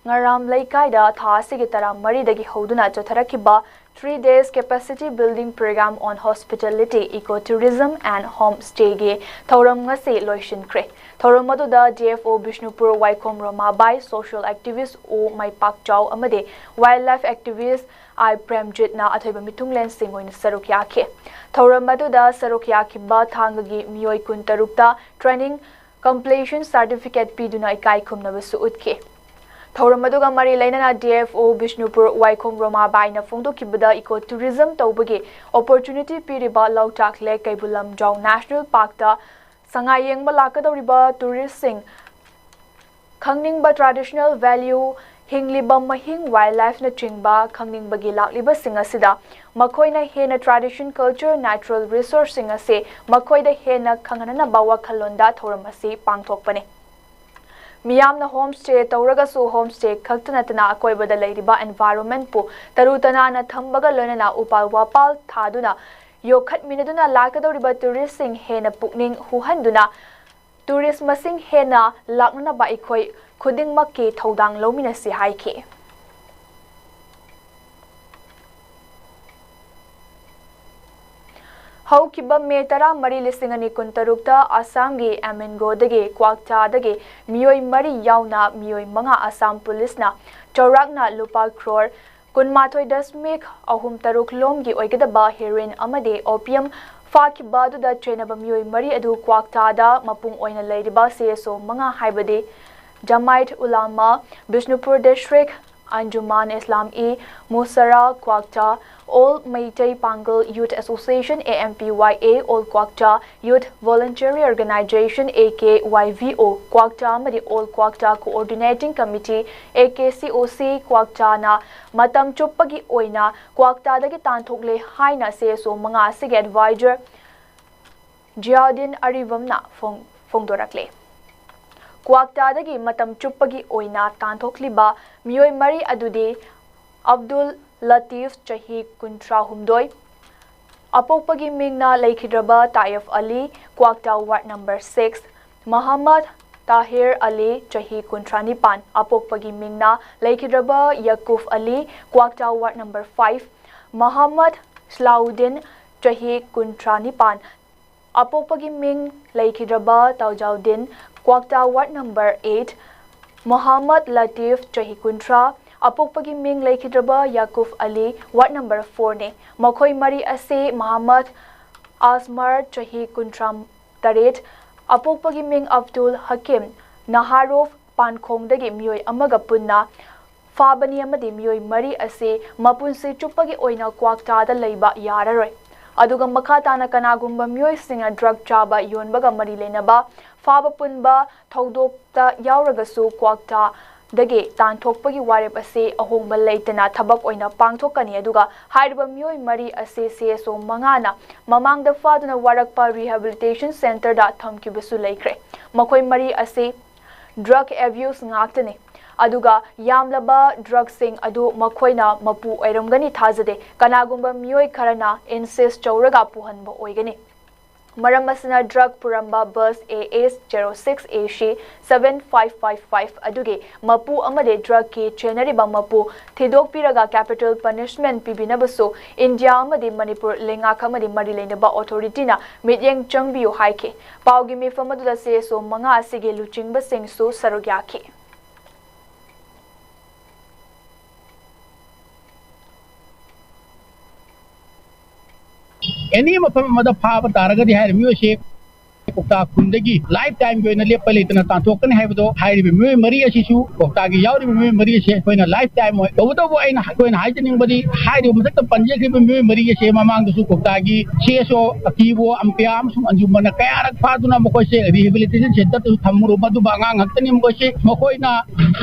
ꯉꯔꯥꯝ ꯂꯩꯀꯥꯏꯗ ꯊꯥ ꯑꯁꯤꯒꯤ ꯇꯔꯥꯃꯔꯤꯗꯒꯤ ꯍꯧꯗꯨꯅ ꯆꯠꯊꯔꯛꯈꯤꯕ Three Days Capacity Building Program on Hospitality, Ecotourism and Homestayꯒꯤ ꯊꯧꯔꯝ ꯉꯁꯤ ꯂꯣꯏꯁꯤꯟꯈ꯭ꯔꯦ꯫ ꯊꯧꯔꯝ ꯑꯗꯨꯗ DFO ꯕꯤꯁꯅꯨꯄꯨꯔ ꯋꯥꯏꯈꯣꯝ ꯔꯣꯃꯥꯕꯥꯏ, social activist ꯑꯣ ꯃꯩꯄꯥꯛꯆꯥꯎ ꯑꯃꯗꯤ wildlife activist ꯑꯥꯏ ꯄ꯭ꯔꯦꯝꯖꯤꯠꯅ ꯑꯊꯣꯏꯕ ꯃꯤꯊꯨꯡꯂꯦꯟꯁꯤꯡ ꯑꯣꯏꯅ ꯁꯔꯨꯛ ꯌꯥꯈꯤ꯫ ꯊꯧꯔꯝ ꯑꯗꯨꯗ ꯁꯔꯨꯛ ꯌꯥꯈꯤꯕ ꯊꯥꯡꯒꯒꯤ ꯃꯤꯑꯣꯏ ꯀꯨꯟꯇꯔꯨꯛꯇ training completion certificate ꯄꯤꯗꯨꯅ ꯏꯀꯥꯏ ꯈꯨꯝꯅꯕꯁꯨ ꯎꯠꯈꯤ꯫ ꯊꯧꯔꯝ ꯑꯗꯨꯒ ꯃꯔꯤ ꯂꯩꯅꯅ DFO ꯕꯤꯁꯅꯨꯄꯨꯔ ꯋꯥꯏꯈꯣꯝ ꯔꯣꯃꯥꯕꯥꯏꯅ ꯐꯣꯡꯗꯣꯛꯈꯤꯕꯗ, eco tourism ꯇꯧꯕꯒꯤ opportunity ꯄꯤꯔꯤꯕ ꯂꯧꯇꯥꯛ ꯂꯦꯛ ꯀꯩꯕꯨꯜ ꯂꯝꯖꯥꯎ National Parkꯇ ꯁꯉꯥꯏ ꯌꯦꯡꯕ ꯂꯥꯛꯀꯗꯧꯔꯤꯕ touristꯁꯤꯡ ꯈꯪꯅꯤꯡꯕ traditional value, ꯍꯤꯡꯂꯤꯕ ꯃꯍꯤꯡ, wildlifeꯅꯆꯤꯡꯕ ꯈꯪꯅꯤꯡꯕꯒꯤ ꯂꯥꯛꯂꯤꯕꯁꯤꯡ ꯑꯁꯤꯗ ꯃꯈꯣꯏꯅ ꯍꯦꯟꯅ tradition, culture, natural resourceꯁꯤꯡ ꯑꯁꯤ ꯃꯈꯣꯏꯗ ꯍꯦꯟꯅ ꯈꯪꯍꯟꯅꯕ ꯋꯥꯈꯜꯂꯣꯟꯗ ꯊꯧꯔꯝ ꯑꯁꯤ ꯄꯥꯡꯊꯣꯛꯄꯅꯤ꯫ ꯃꯤꯌꯥꯝꯅ homestay ꯇꯧꯔꯒꯁꯨ, homestay ꯈꯛꯇ ꯅꯠꯇꯅ ꯑꯀꯣꯏꯕꯗ ꯂꯩꯔꯤꯕ environmentꯄꯨ ꯇꯔꯨ ꯇꯅꯥꯟꯅ ꯊꯝꯕꯒ ꯂꯣꯏꯅꯅ ꯎꯄꯥꯜ ꯋꯥꯄꯥꯜ ꯊꯥꯗꯨꯅ ꯌꯣꯛꯈꯠꯃꯤꯟꯅꯗꯨꯅ ꯂꯥꯛꯀꯗꯧꯔꯤꯕ touristꯁꯤꯡ ꯍꯦꯟꯅ ꯄꯨꯛꯅꯤꯡ ꯍꯨꯍꯟꯗꯨꯅ tourist ꯃꯁꯤꯡ ꯍꯦꯟꯅ ꯂꯥꯛꯅꯅꯕ ꯑꯩꯈꯣꯏ ꯈꯨꯗꯤꯡꯃꯛꯀꯤ ꯊꯧꯗꯥꯡ ꯂꯧꯃꯤꯟꯅꯁꯤ ꯍꯥꯏꯈꯤ꯫ ꯍꯧꯈꯤꯕ ꯃꯦ ꯇꯔꯥꯃꯔꯤ, ꯂꯤꯁꯤꯡ ꯑꯅꯤ ꯀꯨꯟꯇꯔꯨꯛꯇ ꯑꯁꯥꯝꯒꯤ ꯑꯃꯤꯟꯒꯣꯗꯒꯤ ꯀ꯭ꯋꯥꯛꯇꯥꯗꯒꯤ ꯃꯤꯑꯣꯏ ꯃꯔꯤ ꯌꯥꯎꯅ ꯃꯤꯑꯣꯏ ꯃꯉꯥ ꯑꯁꯥꯝ ꯄꯨꯂꯤꯁꯅ ꯆꯥꯎꯔꯥꯛꯅ ꯂꯨꯄꯥ ꯀ꯭ꯔꯣꯔ ꯀꯨꯟꯃꯥꯊꯣꯏ ꯗꯁꯃꯤꯛ ꯑꯍꯨꯝ ꯇꯔꯨꯛ ꯂꯣꯝꯒꯤ ꯑꯣꯏꯒꯗꯕ ꯍꯦꯔꯣꯏꯟ ꯑꯃꯗꯤ ꯑꯣꯄꯤꯌꯝ ꯐꯥꯈꯤꯕ ꯑꯗꯨꯗ ꯆꯦꯟꯅꯕ ꯃꯤꯑꯣꯏ ꯃꯔꯤ ꯑꯗꯨ ꯀ꯭ꯋꯥꯛꯇꯥꯗ ꯃꯄꯨꯡ ꯑꯣꯏꯅ ꯂꯩꯔꯤꯕ ꯁꯤ ꯑꯦꯁ ꯑꯣ ꯃꯉꯥ, ꯍꯥꯏꯕꯗꯤ ꯖꯃꯥꯏꯠ ꯎꯂꯥꯃꯥ, ꯕꯤꯁꯅꯨꯄꯨꯔ ꯗꯤꯁꯇ꯭ꯔꯤꯛ ꯑꯟꯖꯨꯃꯥꯟ ꯏꯁꯂꯥꯝ ꯏ ꯃꯨꯁꯔꯥ ꯀ꯭ꯋꯥꯛꯇꯥ, All Meitei Pangal Youth Association, A M P Y A, All Kwakta Youth Voluntary Organization, A K Y V O, ꯀ꯭ꯋꯥꯛꯇꯥ ꯑꯃꯗꯤ All Kwakta Coordinating Committee, A K C O C, ꯀ꯭ꯋꯥꯛꯇꯥꯅ ꯃꯇꯝ ꯆꯨꯞꯄꯒꯤ ꯑꯣꯏꯅ ꯀ꯭ꯋꯥꯛꯇꯥꯗꯒꯤ ꯇꯥꯟꯊꯣꯛꯂꯦ ꯍꯥꯏꯅ C S ꯑꯣ ꯃꯉꯥ ꯑꯁꯤꯒꯤ adviser ꯖꯤꯌꯥꯎꯗꯤꯟ ꯑꯔꯤꯕꯝꯅ ꯐꯣꯡ-, ꯐꯣꯡꯗꯣꯔꯛꯂꯦ꯫ ꯀ꯭ꯋꯥꯛꯇꯥꯗꯒꯤ ꯃꯇꯝ ꯆꯨꯞꯄꯒꯤ ꯑꯣꯏꯅ ꯇꯥꯟꯊꯣꯛꯂꯤꯕ ꯃꯤꯑꯣꯏ ꯃꯔꯤ ꯑꯗꯨꯗꯤ ꯑꯕꯗꯨꯜ ꯂꯇꯤꯐ, ꯆꯍꯤ ꯀꯨꯟꯊ꯭ꯔꯥ ꯍꯨꯝꯗꯣꯏ, ꯑꯄꯣꯛꯄꯒꯤ ꯃꯤꯡꯅ ꯂꯩꯈꯤꯗ꯭ꯔꯕ ꯇꯥꯏꯐ ꯑꯂꯤ, ꯀ꯭ꯋꯥꯛꯇꯥ ꯋꯥꯔꯗ ꯅꯝꯕꯔ ꯁꯤꯛꯁ, ꯃꯍꯝꯃꯗ ꯇꯥꯍꯤꯔ ꯑꯂꯤ, ꯆꯍꯤ ꯀꯨꯟꯊ꯭ꯔꯥ ꯅꯤꯄꯥꯟ, ꯑꯄꯣꯛꯄꯒꯤ ꯃꯤꯡꯅ ꯂꯩꯈꯤꯗ꯭ꯔꯕ ꯌꯥꯀꯨꯐ ꯑꯂꯤ, ꯀ꯭ꯋꯥꯛꯇꯥ ꯋꯥꯔꯗ ꯅꯝꯕꯔ ꯐꯥꯏꯚ, ꯃꯍꯝꯃꯗ ꯁꯂꯥꯎꯗꯤꯟ, ꯆꯍꯤ ꯀꯨꯟꯊ꯭ꯔꯥ ꯅꯤꯄꯥꯟ, ꯑꯄꯣꯛꯄꯒꯤ ꯃꯤꯡ ꯂꯩꯈꯤꯗ꯭ꯔꯕ ꯇꯥꯎꯖꯥꯎꯗꯤꯟ, ꯀ꯭ꯋꯥꯛꯇꯥ ꯋꯥꯔꯗ ꯅꯝꯕꯔ ꯑꯩꯠ, ꯃꯣꯍꯥꯃꯗ ꯂꯇꯤꯐ, ꯆꯍꯤ ꯀꯨꯟꯊ꯭ꯔꯥ, ꯑꯄꯣꯛꯄꯒꯤ ꯃꯤꯡ ꯂꯩꯈꯤꯗ꯭ꯔꯕ ꯌꯥꯀꯨꯐ ꯑꯂꯤ, ꯋꯥꯔꯗ ꯅꯝꯕꯔ ꯐꯣꯔꯅꯤ꯫ ꯃꯈꯣꯏ ꯃꯔꯤ ꯑꯁꯤ ꯃꯣꯍꯥꯃꯗ ꯑꯁꯃꯔ, ꯆꯍꯤ ꯀꯨꯟꯊ꯭ꯔꯥ ꯇꯔꯦꯠ, ꯑꯄꯣꯛꯄꯒꯤ ꯃꯤꯡ ꯑꯕꯗꯨꯜ ꯍꯀꯤꯝ, ꯅꯍꯥꯔꯣꯐ ꯄꯥꯟꯈꯣꯡꯗꯒꯤ ꯃꯤꯑꯣꯏ ꯑꯃꯒ ꯄꯨꯟꯅ ꯐꯥꯕꯅꯤ ꯑꯃꯗꯤ ꯃꯤꯑꯣꯏ ꯃꯔꯤ ꯑꯁꯤ ꯃꯄꯨꯟꯁꯤ ꯆꯨꯞꯄꯒꯤ ꯑꯣꯏꯅ ꯀ꯭ꯋꯥꯛꯇꯥꯗ ꯂꯩꯕ ꯌꯥꯔꯔꯣꯏ꯫ ꯑꯗꯨꯒ ꯃꯈꯥ ꯇꯥꯅ ꯀꯅꯥꯒꯨꯝꯕ ꯃꯤꯑꯣꯏꯁꯤꯡꯅ ꯗ꯭ꯔꯒ ꯆꯥꯕ ꯌꯣꯟꯕꯒ ꯃꯔꯤ ꯂꯩꯅꯕ ꯐꯥꯕ ꯄꯨꯟꯕ ꯊꯧꯗꯣꯛꯇ ꯌꯥꯎꯔꯒꯁꯨ ꯀ꯭ꯋꯥꯛꯇꯥꯗꯒꯤ ꯇꯥꯟꯊꯣꯛꯄꯒꯤ ꯋꯥꯔꯦꯞ ꯑꯁꯤ ꯑꯍꯣꯡꯕ ꯂꯩꯇꯅ ꯊꯕꯛ ꯑꯣꯏꯅ ꯄꯥꯡꯊꯣꯛꯀꯅꯤ꯫ ꯑꯗꯨꯒ ꯍꯥꯏꯔꯤꯕ ꯃꯤꯑꯣꯏ ꯃꯔꯤ ꯑꯁꯤ ꯁꯤ ꯑꯦꯁ ꯑꯣ ꯃꯉꯥꯅ ꯃꯃꯥꯡꯗ ꯐꯥꯗꯨꯅ ꯋꯥꯔꯛꯄ ꯔꯤꯍꯦꯕꯤꯂꯤꯇꯦꯁꯟ ꯁꯦꯟꯇꯔꯗ ꯊꯝꯈꯤꯕꯁꯨ ꯂꯩꯈ꯭ꯔꯦ꯫ ꯃꯈꯣꯏ ꯃꯔꯤ ꯑꯁꯤ ꯗ꯭ꯔꯒ ꯑꯦꯕ꯭ꯌꯨꯁ ꯉꯥꯛꯇꯅꯤ꯫ ꯑꯗꯨꯒ ꯌꯥꯝꯂꯕ ꯗ꯭ꯔꯒꯁꯤꯡ ꯑꯗꯨ ꯃꯈꯣꯏꯅ ꯃꯄꯨ ꯑꯣꯏꯔꯝꯒꯅꯤ ꯊꯥꯖꯗꯦ꯫ ꯀꯅꯥꯒꯨꯝꯕ ꯃꯤꯑꯣꯏ ꯈꯔꯅ ꯏꯟꯁꯤꯁ ꯇꯧꯔꯒ ꯄꯨꯍꯟꯕ ꯑꯣꯏꯒꯅꯤ꯫ ꯃꯔꯝ ꯑꯁꯤꯅ drug ꯄꯨꯔꯝꯕ bus A S zero six A C seven five five five ꯑꯗꯨꯒꯤ ꯃꯄꯨ ꯑꯃꯗꯤ drugꯀꯤ ꯆꯦꯟꯅꯔꯤꯕ ꯃꯄꯨ ꯊꯤꯗꯣꯛꯄꯤꯔꯒ capital punishment ꯄꯤꯕꯤꯅꯕꯁꯨ ꯏꯟꯗꯤꯌꯥ ꯑꯃꯗꯤ ꯃꯅꯤꯄꯨꯔ ꯂꯩꯉꯥꯛ ꯑꯃꯗꯤ ꯃꯔꯤ ꯂꯩꯅꯕ authorityꯅ ꯃꯤꯠꯌꯦꯡ ꯆꯪꯕꯤꯌꯨ ꯍꯥꯏꯈꯤ꯫ ꯄꯥꯎꯒꯤ ꯃꯤꯐꯝ ꯑꯗꯨꯗ C S O ꯃꯉꯥ ꯑꯁꯤꯒꯤ ꯂꯨꯆꯤꯡꯕꯁꯤꯡꯁꯨ ꯁꯔꯨꯛ ꯌꯥꯈꯤ꯫ ꯑꯦꯅꯤ ꯃꯐꯝ ꯑꯃꯗ ꯐꯥꯕ ꯇꯥꯔꯒꯗꯤ ꯍꯥꯏꯔꯤꯕ ꯃꯤꯑꯣꯏꯁꯦ ꯀꯧꯇꯥ ꯈꯨꯟꯗꯒꯤ life timeꯒꯤ ꯑꯣꯏꯅ ꯂꯦꯞꯄ ꯂꯩꯇꯅ ꯇꯥꯟꯊꯣꯛꯀꯅꯤ ꯍꯥꯏꯕꯗꯣ ꯍꯥꯏꯔꯤꯕ ꯃꯤꯑꯣꯏ ꯃꯔꯤ ꯑꯁꯤꯁꯨ, ꯀꯧꯇꯥꯒꯤ ꯌꯥꯎꯔꯤꯕ ꯃꯤꯑꯣꯏ ꯃꯔꯤ ꯑꯁꯤ ꯑꯩꯈꯣꯏꯅ life time ꯑꯣꯏ꯫ ꯇꯧꯕꯇꯕꯨ ꯑꯩꯅ, ꯑꯩꯈꯣꯏꯅ ꯍꯥꯏꯖꯅꯤꯡꯕꯗꯤ ꯍꯥꯏꯔꯤꯕ ꯃꯊꯛꯇ ꯄꯟꯖꯈ꯭ꯔꯤꯕ ꯃꯤꯑꯣꯏ ꯃꯔꯤ ꯑꯁꯦ ꯃꯃꯥꯡꯗꯁꯨ ꯀꯧꯇꯥꯒꯤ C S O ꯑꯀꯤꯕꯣ, ꯑꯝꯄꯤꯌꯥ ꯑꯃꯁꯨꯡ ꯑꯟꯖꯨꯃꯟꯅ ꯀꯌꯥꯔꯛ ꯐꯥꯗꯨꯅ ꯃꯈꯣꯏꯁꯦ rehabilitation centreꯗꯁꯨ ꯊꯝꯃꯨꯔꯕ, ꯑꯗꯨꯕꯨ ꯑꯉꯥꯡ ꯉꯥꯛꯇꯅꯤ ꯃꯈꯣꯏꯁꯦ꯫ ꯃꯈꯣꯏꯅ,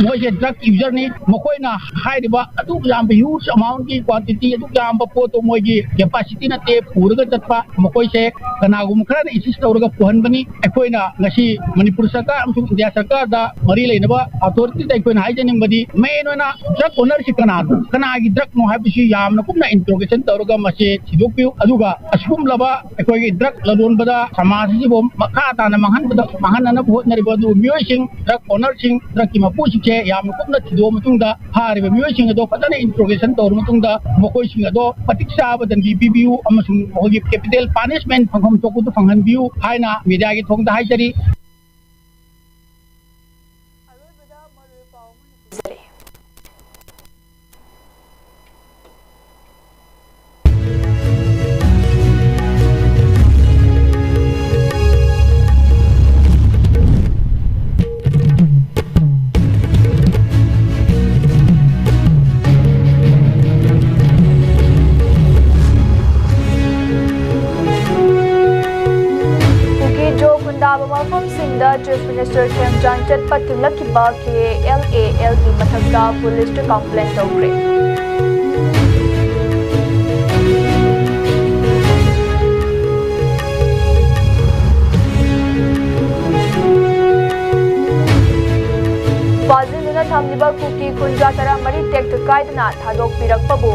ꯃꯣꯏꯁꯦ drug userꯅꯤ꯫ ꯃꯈꯣꯏꯅ ꯍꯥꯏꯔꯤꯕ ꯑꯗꯨꯛ ꯌꯥꯝꯕ huge amountꯀꯤ quantity, ꯑꯗꯨꯛ ꯌꯥꯝꯕ ꯄꯣꯠꯇꯣ ꯃꯣꯏꯒꯤ capacity ꯅꯠꯇꯦ ꯄꯨꯔꯒ ꯆꯠꯄ꯫ ꯃꯈꯣꯏꯁꯦ ꯀꯅꯥꯒꯨꯝꯕ ꯈꯔꯅ insist ꯇꯧꯔꯒ ꯄꯨꯍꯟꯕꯅꯤ꯫ ꯑꯩꯈꯣꯏꯅ ꯉꯁꯤ ꯃꯅꯤꯄꯨꯔ ꯁꯔꯀꯥꯔ ꯑꯃꯁꯨꯡ ꯏꯟꯗꯤꯌꯥ ꯁꯔꯀꯥꯔꯗ ꯃꯔꯤ ꯂꯩꯅꯕ authorityꯗ ꯑꯩꯈꯣꯏꯅ ꯍꯥꯏꯖꯅꯤꯡꯕꯗꯤ, main ꯑꯣꯏꯅ drug ownerꯁꯤ ꯀꯅꯥꯅꯣ, ꯀꯅꯥꯒꯤ drugꯅꯣ ꯍꯥꯏꯕꯁꯤ ꯌꯥꯝꯅ ꯀꯨꯞꯅ interrogation ꯇꯧꯔꯒ ꯃꯁꯤ ꯊꯤꯗꯣꯛꯄꯤꯌꯨ꯫ ꯑꯗꯨꯒ ꯑꯁꯤꯒꯨꯝꯂꯕ ꯑꯩꯈꯣꯏꯒꯤ drug ꯂꯂꯣꯟꯕꯗ ꯁꯃꯥꯖ ꯑꯁꯤꯕꯨ ꯃꯈꯥ ꯇꯥꯅ ꯃꯥꯡꯍꯟꯕꯗ, ꯃꯥꯡꯍꯟꯅꯅꯕ ꯍꯣꯠꯅꯔꯤꯕ ꯑꯗꯨ ꯃꯤꯑꯣꯏꯁꯤꯡ, drug ownerꯁꯤꯡ, drugꯀꯤ ꯃꯄꯨꯁꯤꯡꯁꯦ ꯌꯥꯝꯅ ꯀꯨꯞꯅ ꯊꯤꯗꯣꯛꯑ ꯃꯇꯨꯡꯗ, ꯐꯥꯔꯤꯕ ꯃꯤꯑꯣꯏꯁꯤꯡ ꯑꯗꯣ ꯐꯖꯅ interrogation ꯇꯧꯔꯕ ꯃꯇꯨꯡꯗ, ꯃꯈꯣꯏꯁꯤꯡ ꯑꯗꯣ ꯃꯇꯤꯛ ꯆꯥꯕ ꯗꯟꯗꯤ ꯄꯤꯕꯤꯌꯨ ꯑꯃꯁꯨꯡ ꯃꯈꯣꯏꯒꯤ capital punishment ꯐꯪꯐꯝ ꯊꯣꯛꯄꯗꯨ ꯐꯪꯍꯟꯕꯤꯌꯨ ꯍꯥꯏꯅ mediaꯒꯤ ꯊꯣꯡꯗ ꯍꯥꯏꯖꯔꯤ꯫ ꯀꯨꯀꯤꯖꯣ ꯈꯨꯟꯗꯥꯕ ꯃꯐꯝꯁꯤꯡꯗ Chief Minister ꯈꯦꯝꯆꯥꯟ ꯆꯠꯄ ꯊꯤꯡꯂꯛꯈꯤꯕ K L A Lꯒꯤ ꯃꯊꯛꯇ policeꯇ complain ꯇꯧꯈ꯭ꯔꯦ꯫ ꯐꯥꯖꯤꯟꯗꯨꯅ ꯊꯝꯂꯤꯕ ꯀꯨꯀꯤ ꯈꯨꯟꯖꯥ ꯇꯔꯥꯃꯔꯤ ꯇꯦꯛꯇ ꯀꯥꯏꯗꯅ ꯊꯥꯗꯣꯛꯄꯤꯔꯛꯄꯕꯨ